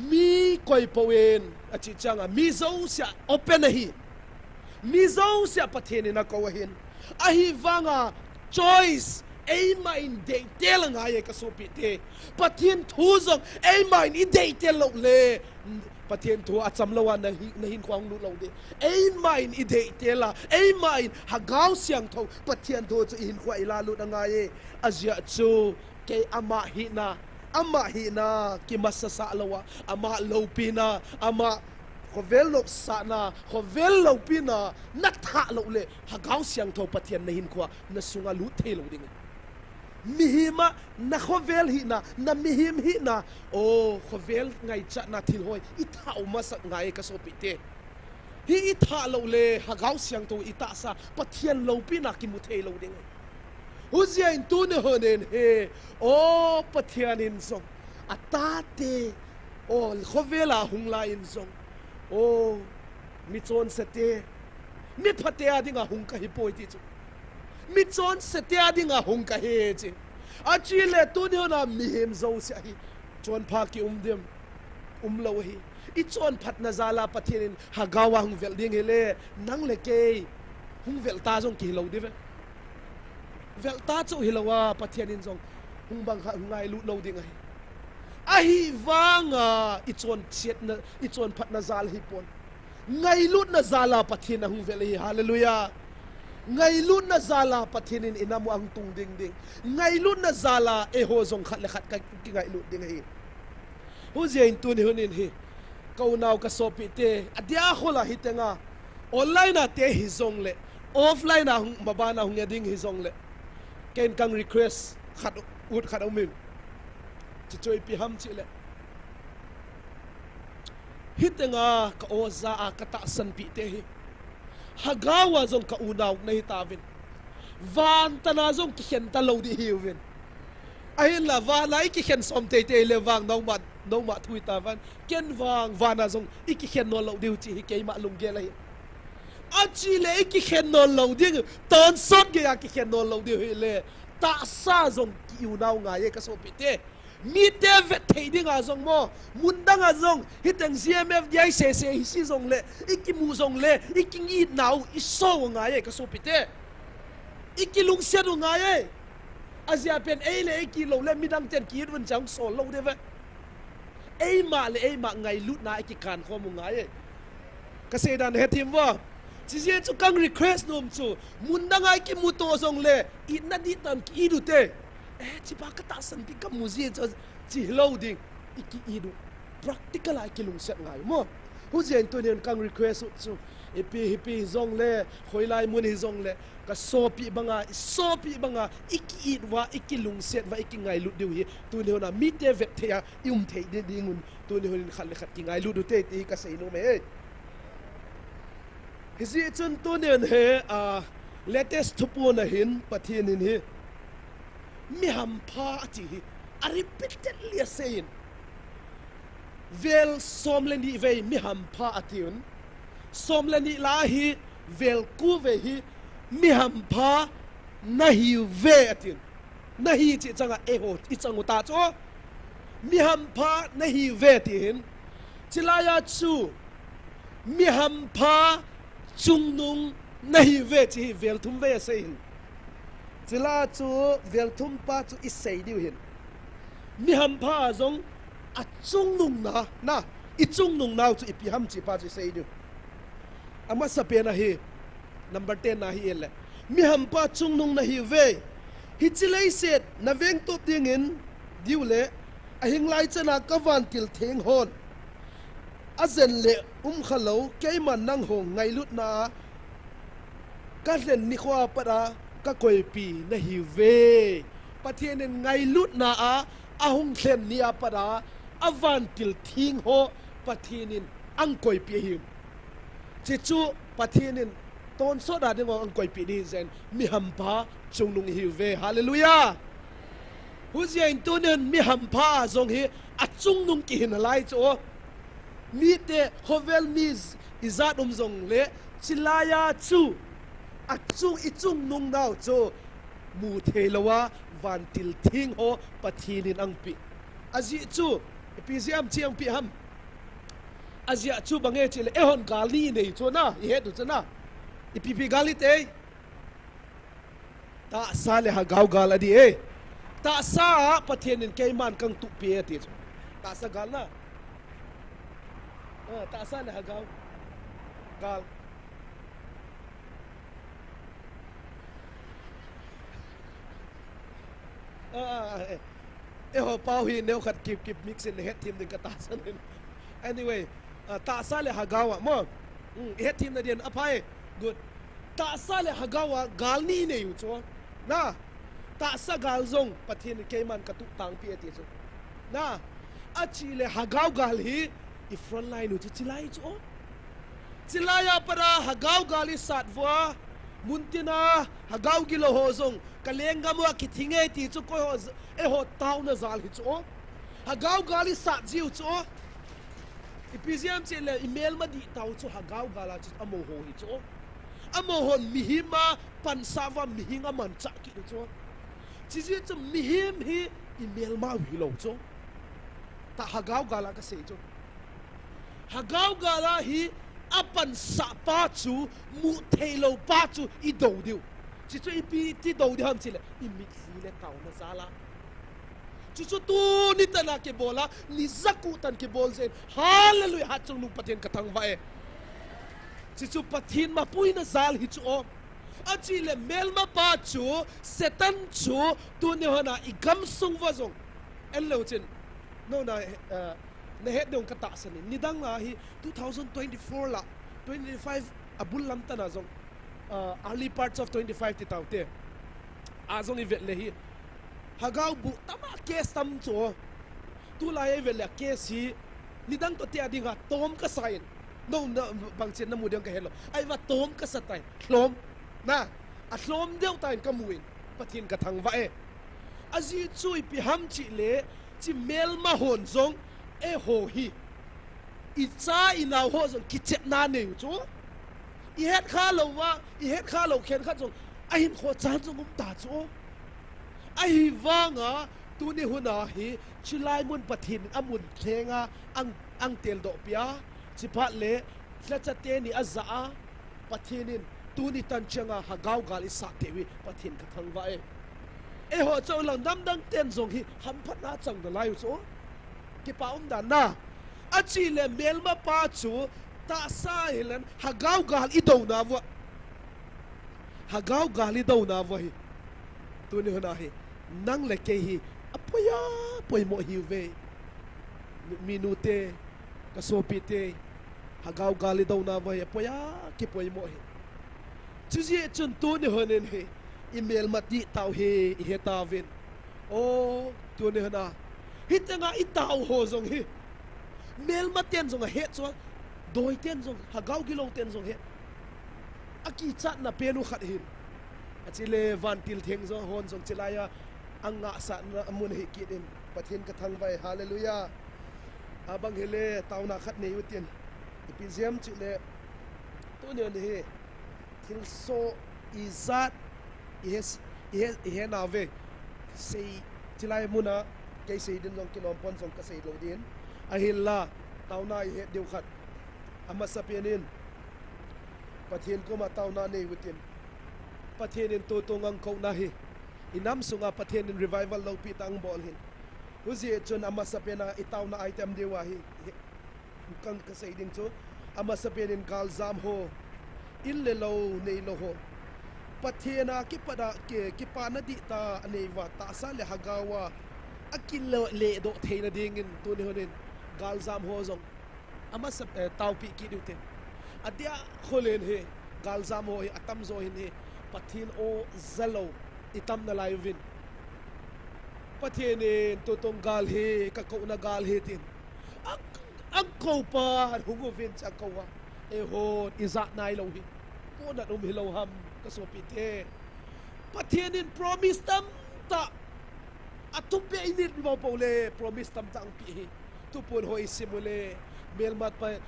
mi koipou in, achi chang a, mi jouse a open ahi. Mi jouse a Pathen in akou ahin. Ahivanga choice, eima in deitel angai e ka sopite. Pathen thu jong, eima in ideitel lou le, Pathen thu acham lou a nahi, nahinkho hung lut lou ding. Eima in ideitel a, eima in Lhagao Siangthou, Pathen thu chu ihinkho a ilalut angai e. Ajeh chu, kei ama hina, ama hina, kimasasah lou a, ama loupina, ama khovel lopsahna, khovel loupina, nathah lou le, Lhagao Siangthou Pathen nahinkho a, nasunga lut thei lou ding. Mihem a, nakhovel hina, namihem hina, o, khovel ngaichatna thil hoi, ithah u masat ngai e ka sopite. Hi ithah lou le, Lhagao Siangthou itahsa, Pathen loupina kimu thei lou ding. Hujeh in tuni honin hi, o Pathen in jong, atate, o khovel a hung lai in jong, o mi chonsete, mi phate a dinga hung kahi poi ti chu. Mi chonsete a dinga hung kahi chi. Achi le tuni hon a mihem jouse a hi, chonpha kium dem, um lou hi. I chonphatna jal a Pathen in Lhagao a hung vel ding hile, nang le kei hung vel ta jong kihi lou diu ve. Vel ta chu hilou a, Pathen in jong hung bang kha hung ngailut lou ding ahi. Ahivanga i chonsetna, i chonphatna jal hi pon. Ngailutna jal a Pathen ahung vel ahi. Hallelujah. Ngailutna jal a Pathen in inam u ahung tung ding ding. Ngailutna jal a eiho jong khat le khat ka kingailut ding ahi. Hujeh in tuni honin hi, ka unau ka sopite, adia khol a hitenga, online a te hijongle, offline a hung, maban a hung e ding hijongle, ken kang request khat, ut khat um in, chi chu ipi ham chile, hitenga ka oja a ka tahsanpite hi, Lhagao a jong ka unau nahi tauvin, van tana jong kikhen ta lou ding hiuvin. Ahinla, vana i kikhen som teitei le vang, noma, noma thu i ta van. Ken vang, vana jong i kikhen nom lou diu chi hi keima lunggel ahi. Achi le i kikhen nom lou ding, tonsot gei a kikhen nom lou diu hile, tahsa jong ki unau ngai e ka sopite. Mite vet thei dinga jong mo, mun danga jong, hiteng G M F D I sese hi si jongle, i kimu jongle, i kingitna u, i so ngai e ka sopite. I kilungset u ngai e. Ajeh pen ei le ei kit lou le midang ten kit uvin chang sol lou diu ve. Eima le eima ngailutna i kikan khom u ngai e. Ka sei dan hethem vo. Chijeh chu kang request nom chu, mun danga i kimuto jongle, itna dihtah in ki-it u te. Eh, chipa ka tahsanpi ka mu jeh chu, chi hilou ding, i ki-it u. Practical a i kilungset ngai u mo. Hujeh in tunin kang request u chu, ipi hipi hijongle, hoilai mun hijongle, ka sopi banga, i sopi banga, i ki-it uva, i kilungset uva, i kingailut diu hi, tuni hon a mite vet thei a i um thei ding, ding un, tuni honin khat le khat kingailut u te, ti ka sei nom e. Hijeh chun tunin hi, ah, latest thupuina hin, Pathen in hi, mi hampha ati hi, a repeatedly asei in, vel som le ni vei mi hampha ati un, som le ni lah a hi, vel ko vei hi, mi hampha nahiuve ati un. Nahi chih chang a eiho i chang u ta chu. Mi hampha nahiuve ti hin. Chilai a chu, mi hampha chungnung nahiuve chi hi vel thum vei asei hin. Chilai a chu vel thum pa chu i sei diu hin. Mi hampha a jong a chungnung na, na, i chungnung nau chu ipi ham chi pa chu i sei diu. Amasa pen a hi, number ten na hi e le. Mihampa chungnung nahiuve. Hiche leiset naveng top dingin diu le, ahinglai chana kavantil theng hon ajen le umkhalou, keiman nangho ngailutna a kalhen nikhoa pat a kakoipi nahiuve. Pathen in ngailutna a ahung lhen ni a pat a avantil theng ho Pathen in ahung koipi ahi. Chuche chu Pathen in tonsot a ding ho ahung koipi ding jeh in mihampa chungnung ihiuve. Hallelujah. Hujeh in tunin mihampa jong hi achungnung kihi nalai chu. Mite khovel mi ijat um jongle, chulai a chu achung, ichungnung nau chu muthei louva vantil theng ho Pathen in ahung pe. Ajeh chu ipi jeh a ahung pe ham? Ajeh chu bang e chule, eihon gal ni inei chu na, ihet u chu na. Ipi pi gal ite? Tahsa le hagao gal adi e. Tahsa a Pathen in keiman kahung tupi e ati chu. Tahsa gal na. Ah, tahsa le hagao gal. Ah, ah, ah, eh. Eiho pau hi neokhat kip kip mix in hetthem ding katahsan in. Anyway, ah, tahsa le hagao a mo. Hmm, hetthem na din aphai. Good. Tahsa le hagao a gal ni inei u chu. Na, tahsa gal jong Pathen in keiman katuh tangpi e ati chu. Na, achule hagao gal hi i front line u chu chulai chu. Chulai a pat a hagao gal isat uva, muntina hagao gilou ho jong kalenggam uva kithing e ti chu koi ho, eiho taona jal hi chu. Hagao gal isat jiu chu. Ipi jeh ham chule imelma dihtah u chu hagao gal a chu amaho hi chu. Amahon mihem a pansah uva mihem amanchah kit u chu. Chujeh chu mihem hi imelma u hilou chu. Tah hagao gal a kasei chu. Hagao gal a hi apansah pa chu, mutheilou pa chu idou diu. Chuchu ipi ti dou diu ham chule, imitlhi le taona jal a. Chuchu tuni tana kibol a, ni jaku tan kibol jeh in, hallelujah, hatchungnung Pathen kathangvah e. Chuchu Pathen mapuina jal hi chu o. Achule melmapa chu, Satan chu, tuni hon a igamsung uva jong en leu chun, nona, eh, nahet diu katahsan in. Nidang a hi two thousand twenty-four la, twenty-five abul lam tana jong, ah, early parts of twenty-five ti taute. A jong ivet le hi, hagao bu tama case tam chu. Tulai a ivet le case hi nidang toh te a dinga tom kasa in. No, na, bangchin namu ding kahelou. Ahivang tom kasa tai. Lhom. Na, alhom deu tan kamu in. Pathen kathangvah e. Ajeh chu ipi ham chule, chu melma hon jong eiho hi, icha inao ho jong kichepna nei u chu. Ihetkha louva, ihetkha lou khenkhat jong ahinkho chan jong um ta chu. Ahivanga tuni hun a hi, chulai mun Pathen in amun lhenga ahung, ahung teldoh peh a, chuphat le lhacha teni ajah a, Pathen in tuni tan changa hagao gal isat teu hi Pathen kathangvah e. Eiho chaulang namdang ten jong hi hamphatna chang nalai u chu. Kipa umdan na. Achule melmapa chu tahsa hilen hagao gal idouna uva. Hagao gal idouna uva hi, tuni hun a hi, nang le kei hi apoi a poimo hiuve. Mi, minute, kasopite, hagao gal idouna uva hi apoi a kipoimo hi. Chujeh chun tuni hun in hi, imelma dihtah u hi ihetauvin. O, tuni hun a, hiteng a itao ho jong hi, melma ten jong ahet chu, doi ten jong, hagao gilou ten jong het. Akichatna pen u khat hin. Achule vantil theng jong hon jong chulai a angahsatna amun ahi kit in. Pathen kathangvah e, hallelujah. Abang hile taona khat nei utin. Ipi jeh ham chule, tuni hun hi, thilsoh ijat ihe, ihe, ihe nauve. Sei, chulai muna kei sei din jong kilom pon jong kasei lou din. Ahinla, taona ihet diu khat. Amasapen in, Pathen koma taona nei utin. Pathen in tutung ahung kouna hi, inam sunga Pathen in revival loupitah ahung bol hin. Hujeh chun amasapen a itaona item diu ahi, hi, kan kasei ding chu, amasapen in galjam ho, in le lou neilou ho, Pathen a kipat a ki, kipana dihtah a anei uva, tahsa le lhagao a akile, ledoh theina dingin tuni hun in galjam ho jong amasa, eh, taopeh kit diu tin. Adeh a khol in hi, galjam ho hi atamjo hin hi, Pathen o jalou itam nalai uvin. Pathen in tutung gal hi, kakouna gal hi tin. Ak, akou pa hung uvin cha kou a. Eihon ijat nailou hi. Ponat um hilou ham kasopite. Pathen in promise tamtah. Athupi init mo po le promise tamtah angpeh hi. Thuphon ho isim u le, melma pa i,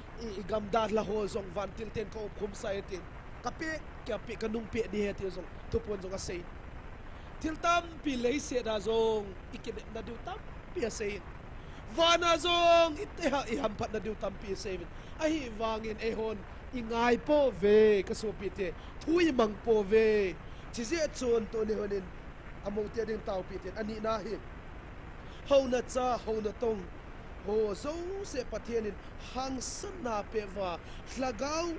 igam dalha ho jong vantil ten ka opkhum sah e tin. Kapeh, kapeh, kanung peh ding ahi ti jong, thuphon jong asei. Thil tampi leiset a jong, ikinepna diu tampi asei in. Van a jong, ite ha, ihamphatna diu tampi asei in. Ahivangin eihon, ingai pouve, kasopite. Thu imang pouve. Chijeh chun tuni hun in, Amaute ding taopeh tin, anina hi. Houna cha, houna tong. Ho jouse Pathen in hangsanna apeh uva, lhagao.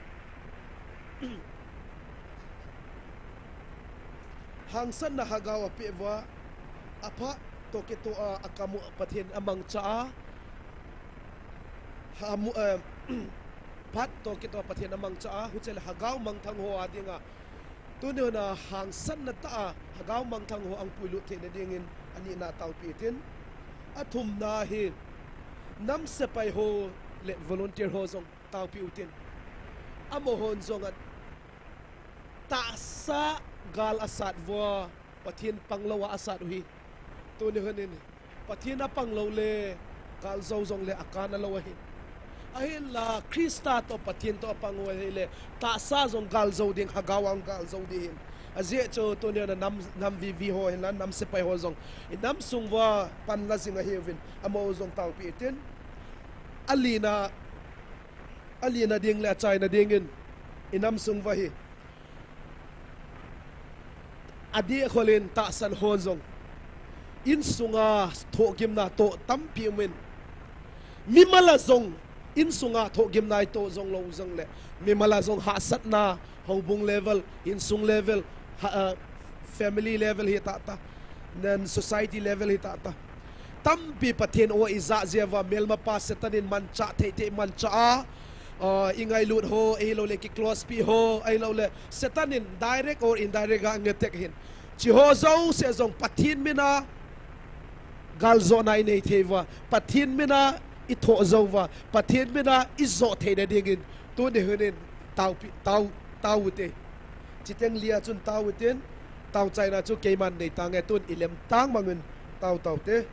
Hangsanna lhagao apeh uva, aphat toh kitoh a, akam u Pathen amangcha a. Hamu, eh, phat toh kitoh a Pathen amangcha a, huche le lhagao mangthang ho a dinga. Tuni hun a hangsanna tah a, lhagao mangthang ho ahung puilut theina dingin anina taopeh tin. Athumna hi, nam sepai ho le volunteer ho jong taopeh u tin. Amahon jong a tahsa gal asat uva, Pathen panglou a asat u hi. Tuni hun in, Pathen apang lou le, galjou jong le akana lou ahi. Ahinla, Christa toh Pathen toh apang u ahile, tahsa jong galjou ding, lhagao a jong galjou ding ahin. Ajeh chu tuni a nam, nam vivi ho hinla, nam sepai ho jong. Inam sung uva panla jing ahiuvin, amaho jong taopeh tin. Alina, alina ding le achaina dingin, inam sung uva hi. Adeh khol in tahsan ho jong. Insunga thohgimna toh tampi um in. Mimal a jong insunga thohgimna itoh jong lou jong le. Mimal a jong hahsatna, houbung level, insung level, ha, ah, family level hi tah tah. Nan society level hi tah tah. Tampi Pathen o ijat jeh uva, melmapa Satan in manchah thei thei manchah a, ah, ingailut ho, ahilou le kiclose pi ho, ahilou le Satan in direct or indirect a angattack ahin. Chi ho jouse jong Pathen min a galjona inei thei uva, Pathen min a ithoh jou uva, Pathen min a ijot theina dingin, tuni hun in taopi, tao, tao u te. Chiteng lia chun tao u tin, tao chaina chu keiman nei tange, tun ilem tang mangin tao tao te.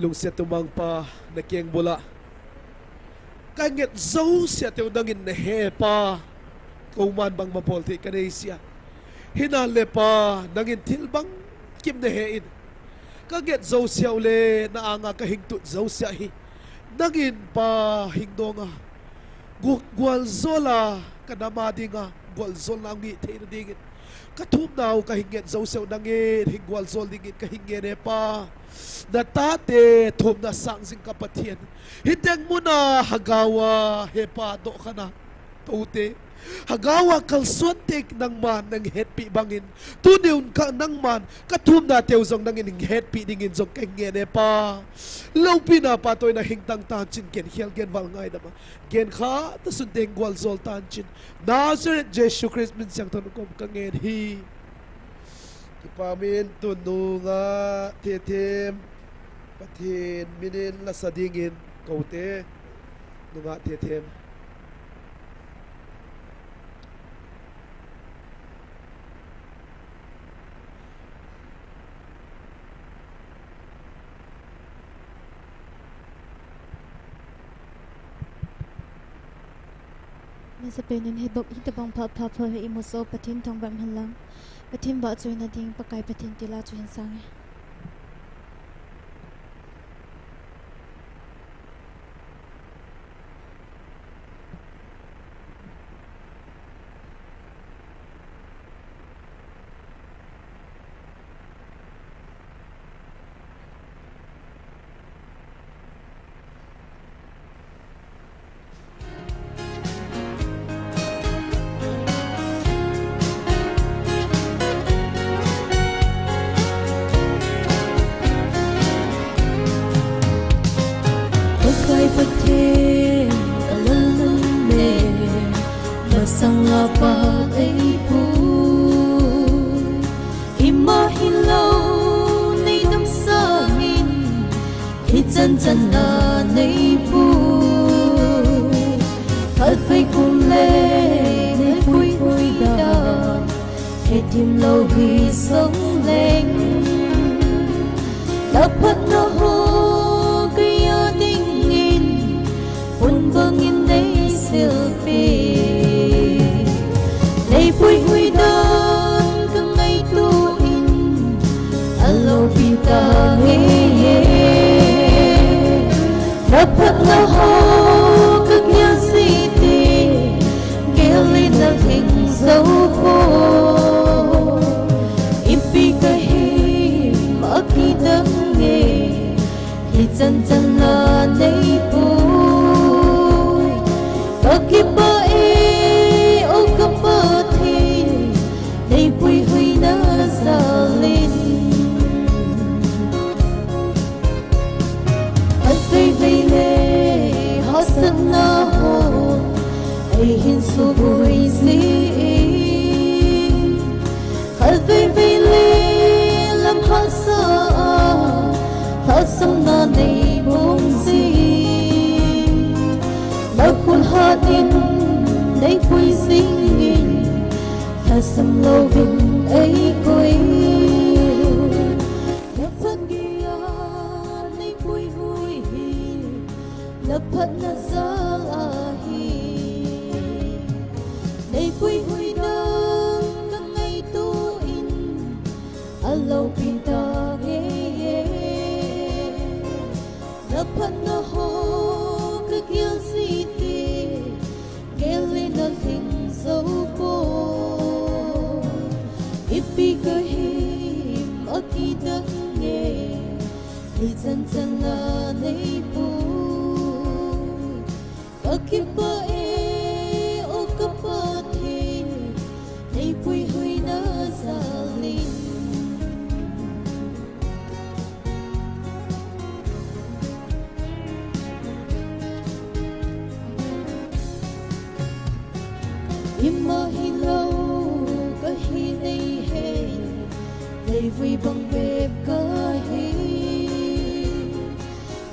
Lungset tumang Pa, na keng bula ka nget jouse teu nangin na he Pa. Kouman bangma bol thei ka nei sia. Hinale Pa, nangin thil bangkim na he in. Ka nget jouse u le na anga ka hing tut jouse hi nangin Pa hing donga gu-, gualjola ka nam a dinga gualjolna ngih theina dingin ka thumna u ka hing nget jouse u nangin hing gualjol dingin ka hing ngen e Pa. Na tate thumna sang jing ka Pathian. Hiteng muna Hagao a he Pa dohkhana tote Hagao a kalsuan te nangman nang hetpi bangin tuni un ka nangman ka thumna teu jong nangin hing hetpi dingin jong ka hing ngen e Pa. Loupina Pa toh in a hing tang tan chin ken khel gen val ngaidam a gen kha ta sun teng gualjol tan chin. Nazareth Jesu Christ min siang thon kom ka ngen hi. Kipa min tun nunga Thethem Pathen minin lasa dingin koute nunga Thethem. Masapen in hitabang pha pha pha hi imuso Pathen thangvah in lang. Pathen vahchoina ding Pakai Pathen til'a chu hin sang e. Pakai Pathen, ka lungmong ne, masang a pat eipui. Ima hilou nei damsah in, hichan chan a neipui. Khatvei kum le neipui pui dan, hethem lou hi jongleng, na phatna ho kei a dingin, pon bangin neisilpi. Neipui pui dan ka ngaito in, aloupi tange. Na phatna ho ka gel jing, gel in na lhing jou poi. Ipi kahi, akidang e, hichan chan a neipui. Ka kipah e, o ka Pathen, neipui hoina jal in. Khatvei vei le hahsatna ho eihin suboi jin, khatvei vei le lam hahsa a lhahsamna neibong jin. Na khut hat in neipui jing in, lhasam louvin eikoi. Na phat geiya neipui hui hi, na phatna jal ahi. Neipui hui dan ka ngaito in, aloupi tange. Na phatna ho ka gel jing, gel in na lhing jou poi. Ipi kahi, akidang e, hichan chan a neipui. Ka kipah e, o ka Pathen, neipui hoina jal in. Ima hilou kahi neihei, neivui bang bep kahi.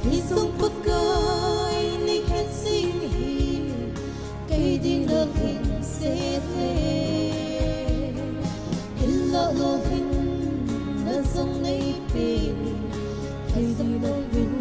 Hijong Pakai neihet jing hi, kei dinga lhingset le. Hinlah lolhinna jong neipe, kei dinga lhing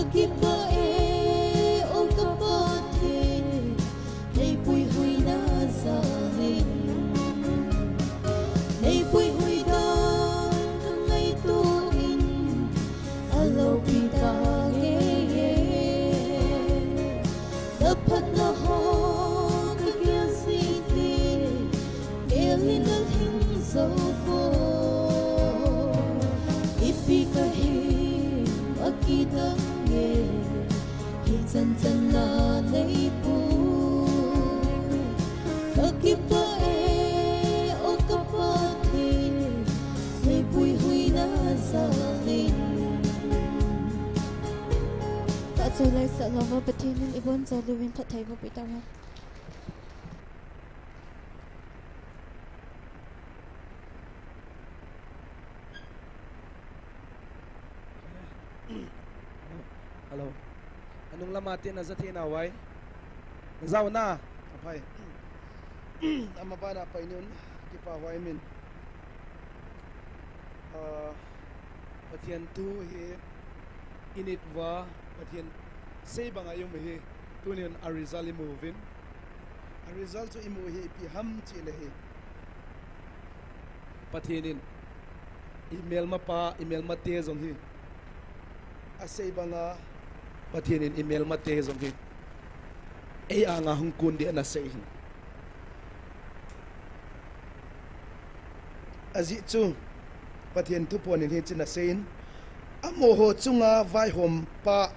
Kipah e, o ka Pathen, nei puihoina jal in. Nei puihoi dan ka ngaito in, a loupi tange. Na phatna ho ka gel jing e, gel in na lhing jou poi. Ipi ka him a kidang e, hichan chan na nei pui. Ka kipah e, o ka Pathen, nei puihoina jal in. Ka cholai sa lou va, Pathen in ibon jou louvin phatthei boh peh tauhen. Hello. Anung lama te na ja thei nau vai. Na jao na. Aphai. Ama bana pai niun. Kipa huai min. Ah, Pathen thu hi i it uva, Pathen sei banga i um hi, tunin a result i mu uvin. A result chu i mu hi ipi ham chih le hi, Pathen in i melmapa, i melmate jong hi, a sei banga Pathen in i melmate jong hi ei anga hung kun ding ana sei hi. Ajeh chu Pathen thuphon in hitin aseiyin, amaho chunga vaihompa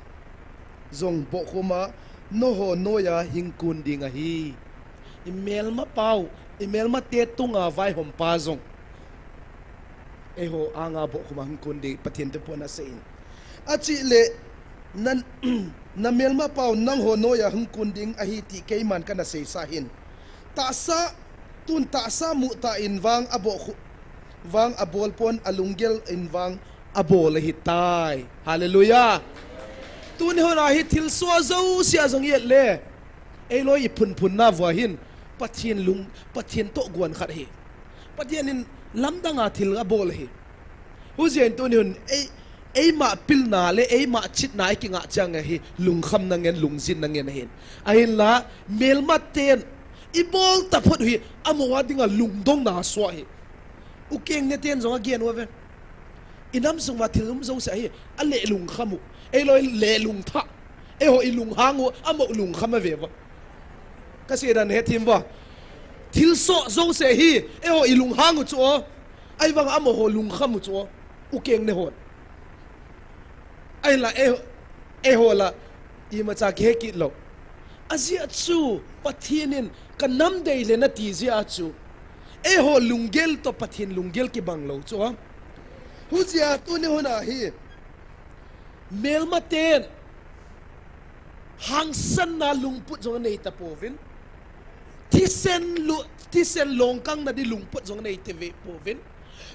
jong bohkhuma, nangho noiya hung kun ding ahi. I melmapau, i melmate tunga vaihompa jong eiho anga bohkhuma hung kun ding Pathen thuphon aseiyin. Achihle, na, na melmapau nangho noiya hung kun ding ahi ti keiman kana seisa hin. Tahsa, tun tahsa muta in vang aboh khu, vang abol pon, alunggel in vang abol ahitai. Hallelujah. Tuni hon a hi thilsoh jouse a jong i et le, eiloi i phunphun na uva hin, Pathen lung, Pathen toh guan khat ahi. Pathen in lamdang a thil abol ahi. Hujeh in tuni hun, ei, eima pilna le eima chitna i kingah chang ahi, lungkhamna ngen, lungjinna ngen ahin. Ahinla, melmaten i bol taphot u hi, amaho a dinga lungdongna asoh ahi. U keng neten jong agen uve. I nam sung uva thil um jouse ahi, aleh lungkham u. Eiloi leh lungthah. Eiho i lunghang u, amaho lungkham ave uva. Ka sei dan hethem uva. Thilsoh jouse hi, eiho i lunghang u chu o. Ahivang amaho lungkham u chu o. U keng nehon. Ahinla eiho, eiho la imacha kihe kit lou. Ajeh chu Pathen in ka nam dei le nati jeh a chu, eiho lunggel toh Pathen lunggel kibang lou chu. Hujeh a tuni hun a hi, melmaten hangsanna lungput jong anei tapouvin. Thisen lu, thisen longkangna di lungput jong anei tave pouvin.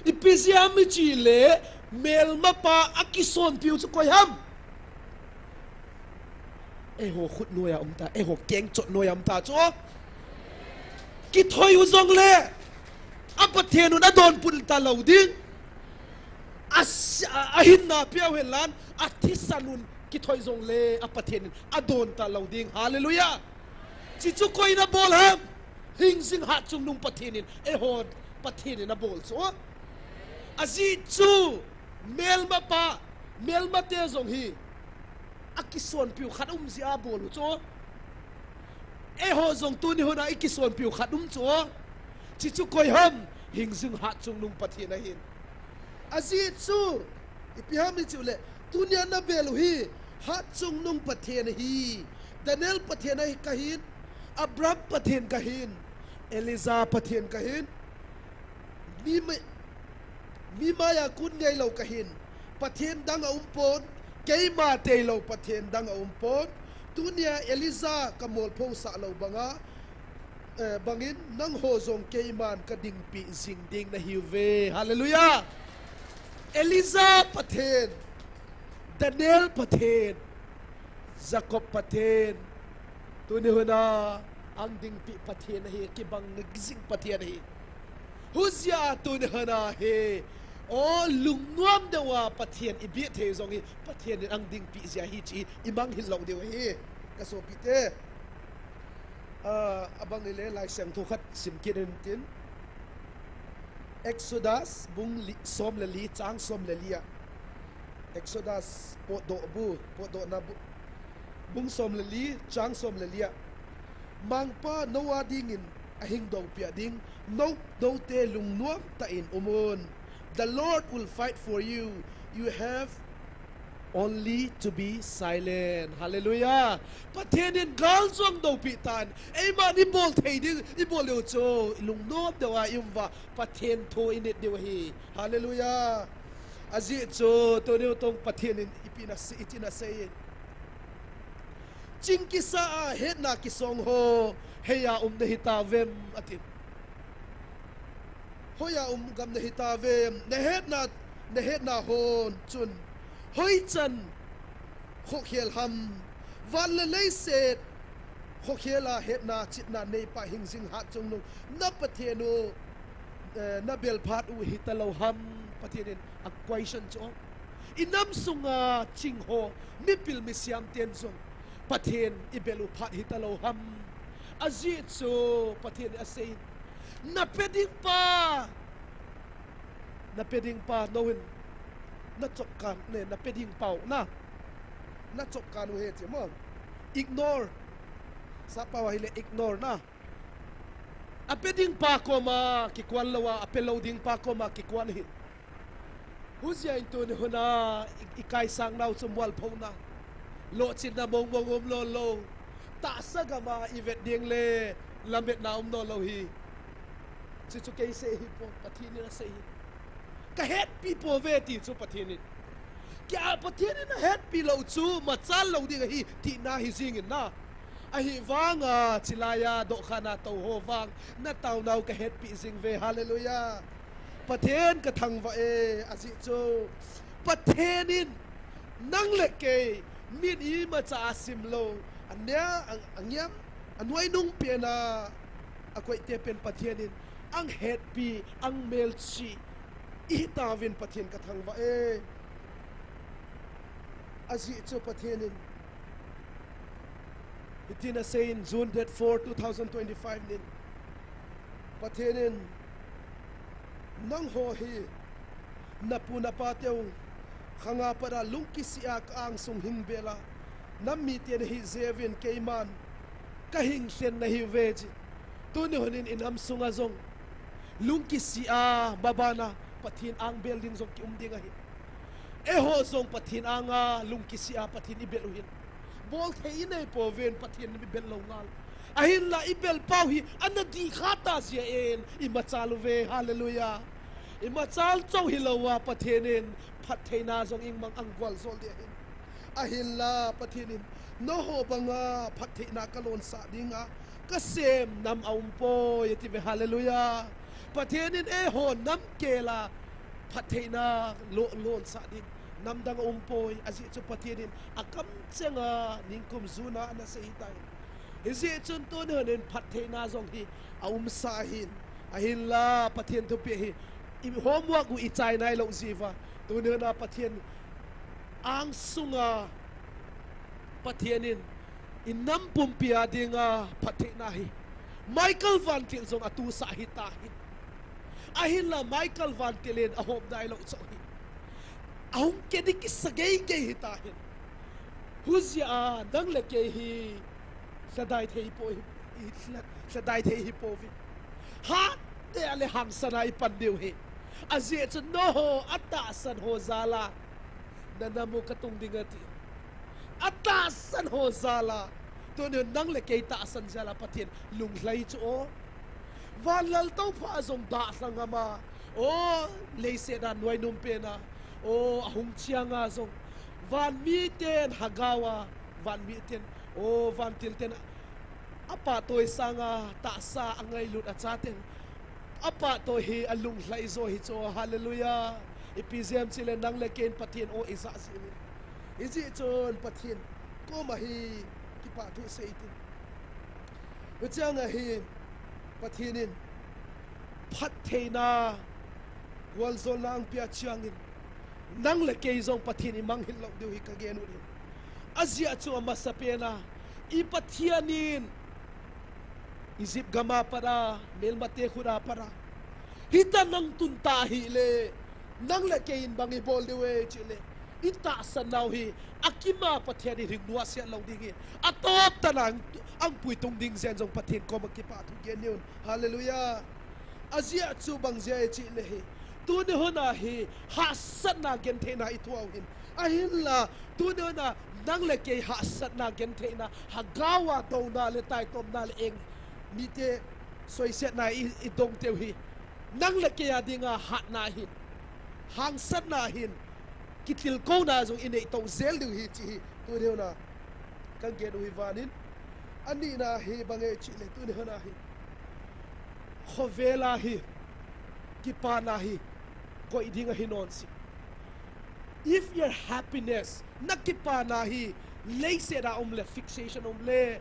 Ipi jeh ham itile, melmapa akisonpiu chu koi ham? Eiho khut noiya um ta, eiho kengchot noiya um ta chu. Kithoi u jongle, a Pathen un adonbut talou ding. A, a, ahinna pia u henlang, athisan un kithoi jongle, a Pathen in adon talou ding. Hallelujah. Chuchu koiin abol ham? Hingjing hatchungnung Pathen in, eiho Pathen in abol chu. Ajeh chu, melmapa, melmate jong hi, akisonpiu khat um jeh a abol u chu. Eiho jong tuni hun a ikisonpiu khat um chu. Chuchu koi ham? Hingjing hatchungnung Pathen ahin. Ajeh chu, ipi ham itile, tunia nabel u hi, hatchungnung Pathen ahi, Daniel Pathen ahi kahin, Abraham Pathen kahin, Elijah Pathen kahin, mi mai, mi maiya kun ngailou kahin, Pathen dang aumpon, keima tailou Pathen dang aumpon, tunia Elijah kamolphosah lou banga, eh, bangin nangho jong keiman kadingpi jing ding nahiuve. Hallelujah. Elijah Pathen, Daniel Pathen, Jacob Pathen, tuni hun a angdingpi Pathen ahi, kibang jing Pathen ahi. Hujeh a tuni hun a hi, O, lungnuam deuva Pathen i biah thei jong hi Pathen in ang dingpi jia hi chi i manghil lou diu ahi. Ka sopite, ah, abang ile Laisiangthou khat sim kit intin. Exodus bung li, som le li, chang som le li a. Exodus potdoh bu, potdohna bu, bung som le li, chang som le li a. Mangpa nou a dingin ahing dopia ding, nou, noute lungnuam tah in umun. The Lord will fight for you. You have only to be silent. Hallelujah. Pathen in gal jong dopi tan. Eiman i bol thei ding, i bol leu chu, i lungnuam deuva i um uva, Pathen thu i nit diu ahi. Hallelujah. Ajeh chu, tuni u tong Pathen in ipi na sei, iti na sei. Ching kisa a hetna kisong ho, hoiya um na hita vem, ati. Hoiya um gam na hita vem, na hetna, na hetna hon chun. Hoi chan, khokhel ham, van le leiset, khokhel a hetna chitna neipa hingjing hatchungnung, na Pathen u, eh, na bel phat u hita lou ham, Pathen in a question chu. I nam sunga ching ho, mipil misiam ten jong, Pathen i bel u phat hita lou ham. Ajeh chu Pathen in asei. Na pe ding pa. Na pe ding pa, nou hin. Na chop kan ne, na pe ding pau na. Na chop kan u he che mo. Ignore. Sap pau ahile ignore na. A pe ding pa koma kikuan lou a, a pe lou ding pa koma kikuan hi. Hujia in tuni hun a i, i kaisang nau chu mualpho na. Lohchinna mong mong um lou lou. Tahsa gam a i vet ding le lametna um lou lou hi. Chu chu kei sei hi po, Pathen in asei hi. Ka hetpi po ve ti chu Pathen in. Kei a Pathen in ahetpi lou chu machal lou ding ahi tina hi jing in na. Ahivanga chilai a dohkhan a tou ho vang na taonau ka hetpi jing ve. Hallelujah. Pathen ka thangvah e, ajeh chu Pathen in nang le kei min imacha a sim lou, a nia, a, a ngiam, a nuainung pen a, a koite pen Pathen in ang hetpi, ang melchih i hitauvin Pathen ka thangvah e. Ajeh chu Pathen in hitin asei in June date four, two thousand twenty-five nin, Pathen in nangho hi na pu na pa teu khang a pat a lungkisih a ka angsung hing bel a, nam mite nahi jeh uvin keiman ka hing lhen nahi uve chi. Tuni hun in i nam sunga jong lungkisih a, maban a Pathen ang bel ding jong ki um ding ahi. Eiho jong Pathen anga lungkisih a Pathen i bel u hin. Bol thei i nei pouvin Pathen i bel lou ngal. Ahinla i bel pau hi ana dih kha ta jeh in i machal uve. Hallelujah. I machal chauh hilou a Pathen in phattheina jong i mang ang gual jol ding ahin. Ahinla Pathen in nangho banga phattheina ka lonsah dinga ka sem nam a um poi, ati ve. Hallelujah. Pathen in eiho nam kel a phattheina lo, lonsah ding nam dang a um poi, ajeh chu Pathen in a kamcheng a ningkum jun a ana sei tai. Hijeh chun tuni hun in phattheina jong hi a umsa ahin. Ahinla Pathen thupeh hi i homework u i chai nailou jeh uva, tuni hun a Pathen angsunga Pathen in i nam pumpi a dinga phattheina hi Michael vantil jong a tusah hita hin. Ahinla Michael vantil in a hom nailou chauh hi. A hung kedi kisa gei gei hita hin. Hujia a nang le kei hi lhadai thei po hi, hi lha-, lhadai thei hi pouvin. Hat te a le hangsan a i pan diu hi. Ajeh chu nangho a tahsan ho jal a na nam u ka tung ding ati. A tahsan ho jal a, tuni nang le kei tahsan jal a Pathen lunglhai chu o. Van laltoh pha jong dalhang ama. O, leiset a nuainum pen a. O, a hung chiang a jong. Van miten hagao a. Van miten. O, vantil ten a. A pahtoi sanga tahsa a ngailut a chaten. A pahtoi hi a lunglhai jo hi chu. Hallelujah. Ipi jeh ham chule nang le kei in Pathen o i ja jeh in. Hijeh chun Pathen koma hi kipa thu sei tin. Huchiang a hi Pathen in phattheina Vualjolna ahung pia chiangin, nang le kei jong Pathen in i manghil lou diu hi ka gen u ahi. Ajeh chu amasapen a, i Pathen in Egypt gam a pat a, melmate khut a pat a, hitia nang tun ta hile, nang le kei in bang i bol diu e chule, i tahsan nau hi akim a Pathen in hing nuaset lou ding ahi. Atop tah a ahung, ahung puitung ding jeh in jong Pathen koma kipa thu gen un. Hallelujah. Ajeh chu bang jeh ahi chule hi, tuni hun a hi hahsatna gentheina i thoh u ahin. Ahinla, tuni hun a nang le kei hahsatna gentheina, lhagao a douna le taitomna le eng mite soisetna i, i dong teu hi, nang le kei a dinga hatna ahin, hangsanna ahin, kitilkhouna jong i nei tou jel diu ahi chih hi tuni hun a ka gen u ahi. Vanin, anina hi bang ahi chule, tuni hun a hi khovel a hi kipana hi koi ding ahi nahi. If your happiness, na kipana hi leiset a um le, fixation um le,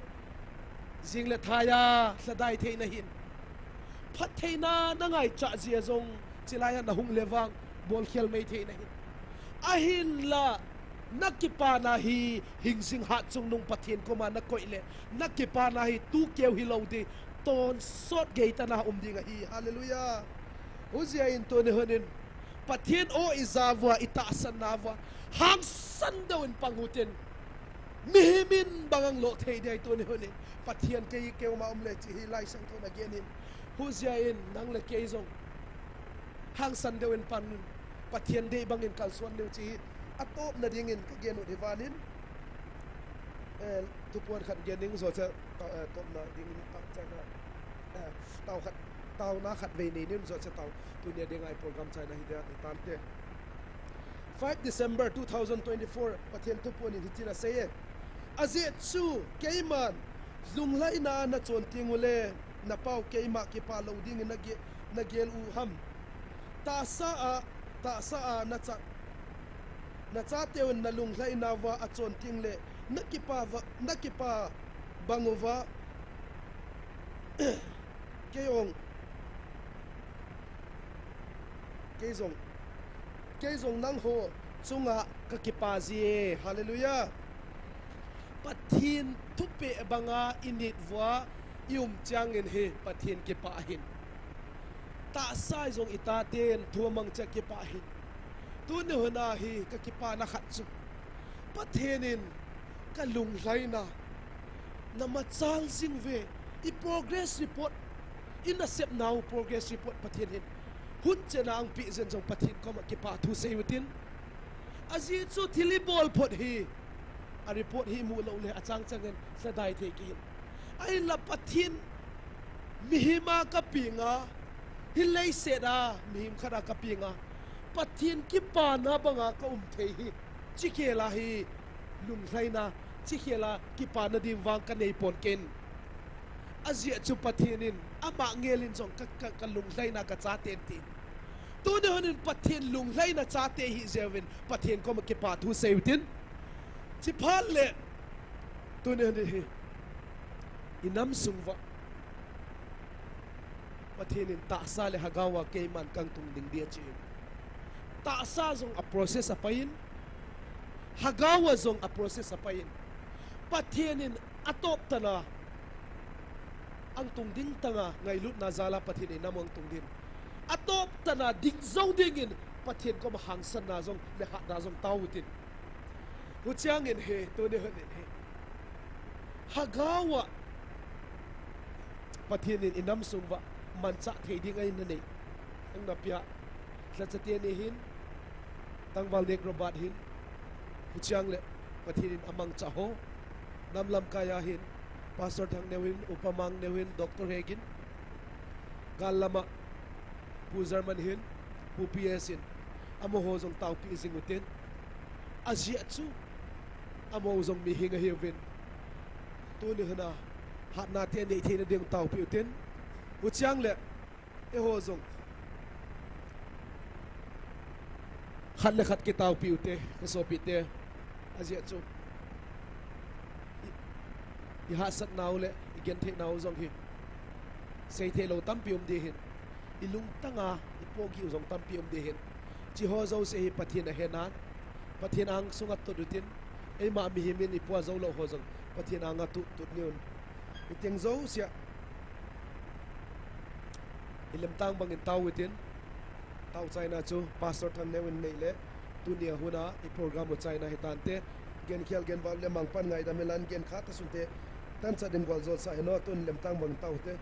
jing le thai a lhadai thei nahin. Phattheina na ngaichat jeh a jong, chulai a na hung le vang, bolkhel mei thei nahin. Ahinla, na kipana hi hing jing hat chungnung Pathen koma na koi le, na kipana hi tu keu hilou ding, tonsot gei tah a um ding ahi. Hallelujah. Hijeh in tuni hun in, Pathen o i ja uva, i tahsan nau va, hangsan deu in pang u hitin. Mihem in bang ahung lo thei ding ahi tuni hun in. Pathen kei keima um le chih hi Laisangthou in agen in. Hijeh in nang le kei jong hangsan deu in pang un. Pathen dei bang in kalson diu chih hi atopna ding in ka gen u ahi. Vanin, eh, thupuan khat gen ding, jouse, eh, topna ding in, ah, chaina, eh, tao khat, taona khat vei nei nin, jouse tao, tuni a ding a i program chaina hi dia, i tante. Five December two thousand twenty-four, Pathen thupuan in hitin asei e. Ajeh chu, keiman, lunglhaina a na chon teng ule, na pau keima kipa lou ding in na ge-, na gel u ham. Tahsa a, tahsa a na cha, na chateuvin na lunglhaina uva achon teng le, na kipa uva, na kipa bang uva, kei ong, kei jong, kei jong nangho chunga ka kipa ji e. Hallelujah. Pathen thupeh banga i nit uva i um changin hi Pathen kipa ahin. Tahsa jong i taten thu amang cheh kipa ahin. Tuni hun a hi ka kipana khat chu, Pathen in ka lunglhaina na machal jing uve, i progress report, i nasepnau progress report Pathen hin hun chena ahung peh jeh in jong Pathen koma kipa thu sei u hitin. Ajeh chu thil i bol phot hi, a report hi i mu lou le achang chang in lhadai thei kit in. Ahinla Pathen mihem a ka peng a, hi leiset a mihem khat a ka peng a, Pathen kipana banga ka um thei hi, chi khel a hi lunglhaina, chi khel a kipana ding vang ka nei pon kei in. Ajeh chu Pathen in ama ngel in jong ka, ka, ka lunglhaina ka chate in tin. Tuni hun in Pathen lunglhaina chate ihi jeh uvin Pathen koma kipa thu sei u hitin. Chuphat le, tuni hun in hi i nam sung uva Pathen in tahsa le lhagao a keiman ka hung tung ding dia chi in. Tahsa jong a process a pai in, lhagao a jong a process a pai in, Pathen in atop tah a hung tung ding tah a ngailutna jal a Pathen in i nam u hung tung ding. Atop tah a ding jou ding in Pathen koma hangsanna jong le hatna jong tao u hitin. Huchang in hi, tuni hun in hi, lhagao a Pathen in i nam sung uva manchah thei ding a in na nei, hung na pia, lhacha teni hin, Tangval Nek Robert hin, huchang le Pathen in amangcha ho, nam lamkai a hin, Pastor Thangneo hin, Upa Mangneo hin, Doctor Hegin, gal lam a Pu German hin, Pu P S hin, amaho jong taopi jing u hitin. Ajeh chu, amaho jong mihing ahiuvin, tuni hun a hatna te nei theina ding taopi u hitin. Huchang le, eiho jong khat le khat kitaopi u hite, ka sopite. Ajeh chu, i, i hahsatnau le i gentheinau jong hi seithei lou tampi um ding ahin. ilungtanga ipohgih u jong tampi um ding ahin. Hicheho jouse hi Pathen ahen, Pathen angsunga tut utin, eima mihem in ipoh jou lou ho jong Pathen anga tut tut niuvin. Hiteng jousea ilemtang bangin tao utin, taochaina chu Pastor Thangneo in neile, tunia huna iprogram u chaina hitante. Genkhel genval le mangpan ngaidam hilan, genkha tasunte, tanchat in goljosah hih un, tun lemtang bangin tao ute.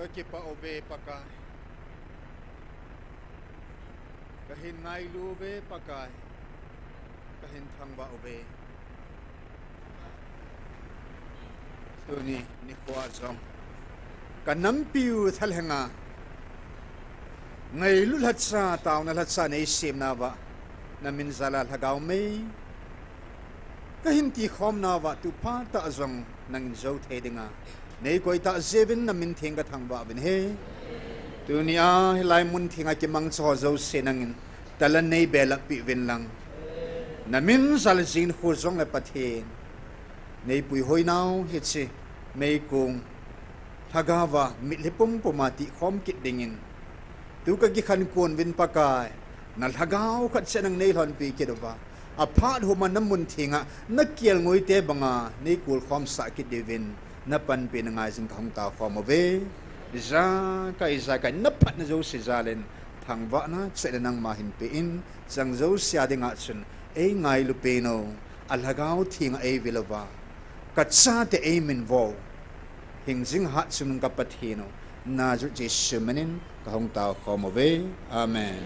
Kakipah uve Pakai. Kahin ngailu uve Pakai. Kahin thangvah uve. Tuni nikho jong kanampiu thalhenga ngailu lhacha, taona lhacha neisemnauva namin jal'a lhagao mei kahin tikhomnauva tuphat tah jong nangin jou thei dinga neikoi tah jeh uvin namin theng kathangvah uvin ahi. Tunia hilai mun thenga kimangcha ho jouse nangin talent neibelap peh uvin lang, namin jal jing khu jongle Pathen neipuihoinau hiche meikong lhagaova mitlhi pumpuma tihkhom kit dingin tu kakikhen kon uvin Pakai, nalhagao khat cheh nang neilhonpi kit uva, aphat huma namun thenga nakelngoite banga neikulkhomsah kit diuvin napanpina ngaijin kahung taokhom uve. Ijakai ijakai naphatna jouse jal'in thangvahna chule nangma hinpeh in, chang jouse a dinga chun eingailu peh un, alhagao thenga eivil uva, kachate eiminvo hingjing hatchungnung ka Pathen u, Nazareth Jesu minin kahung taokhom uve. Amen.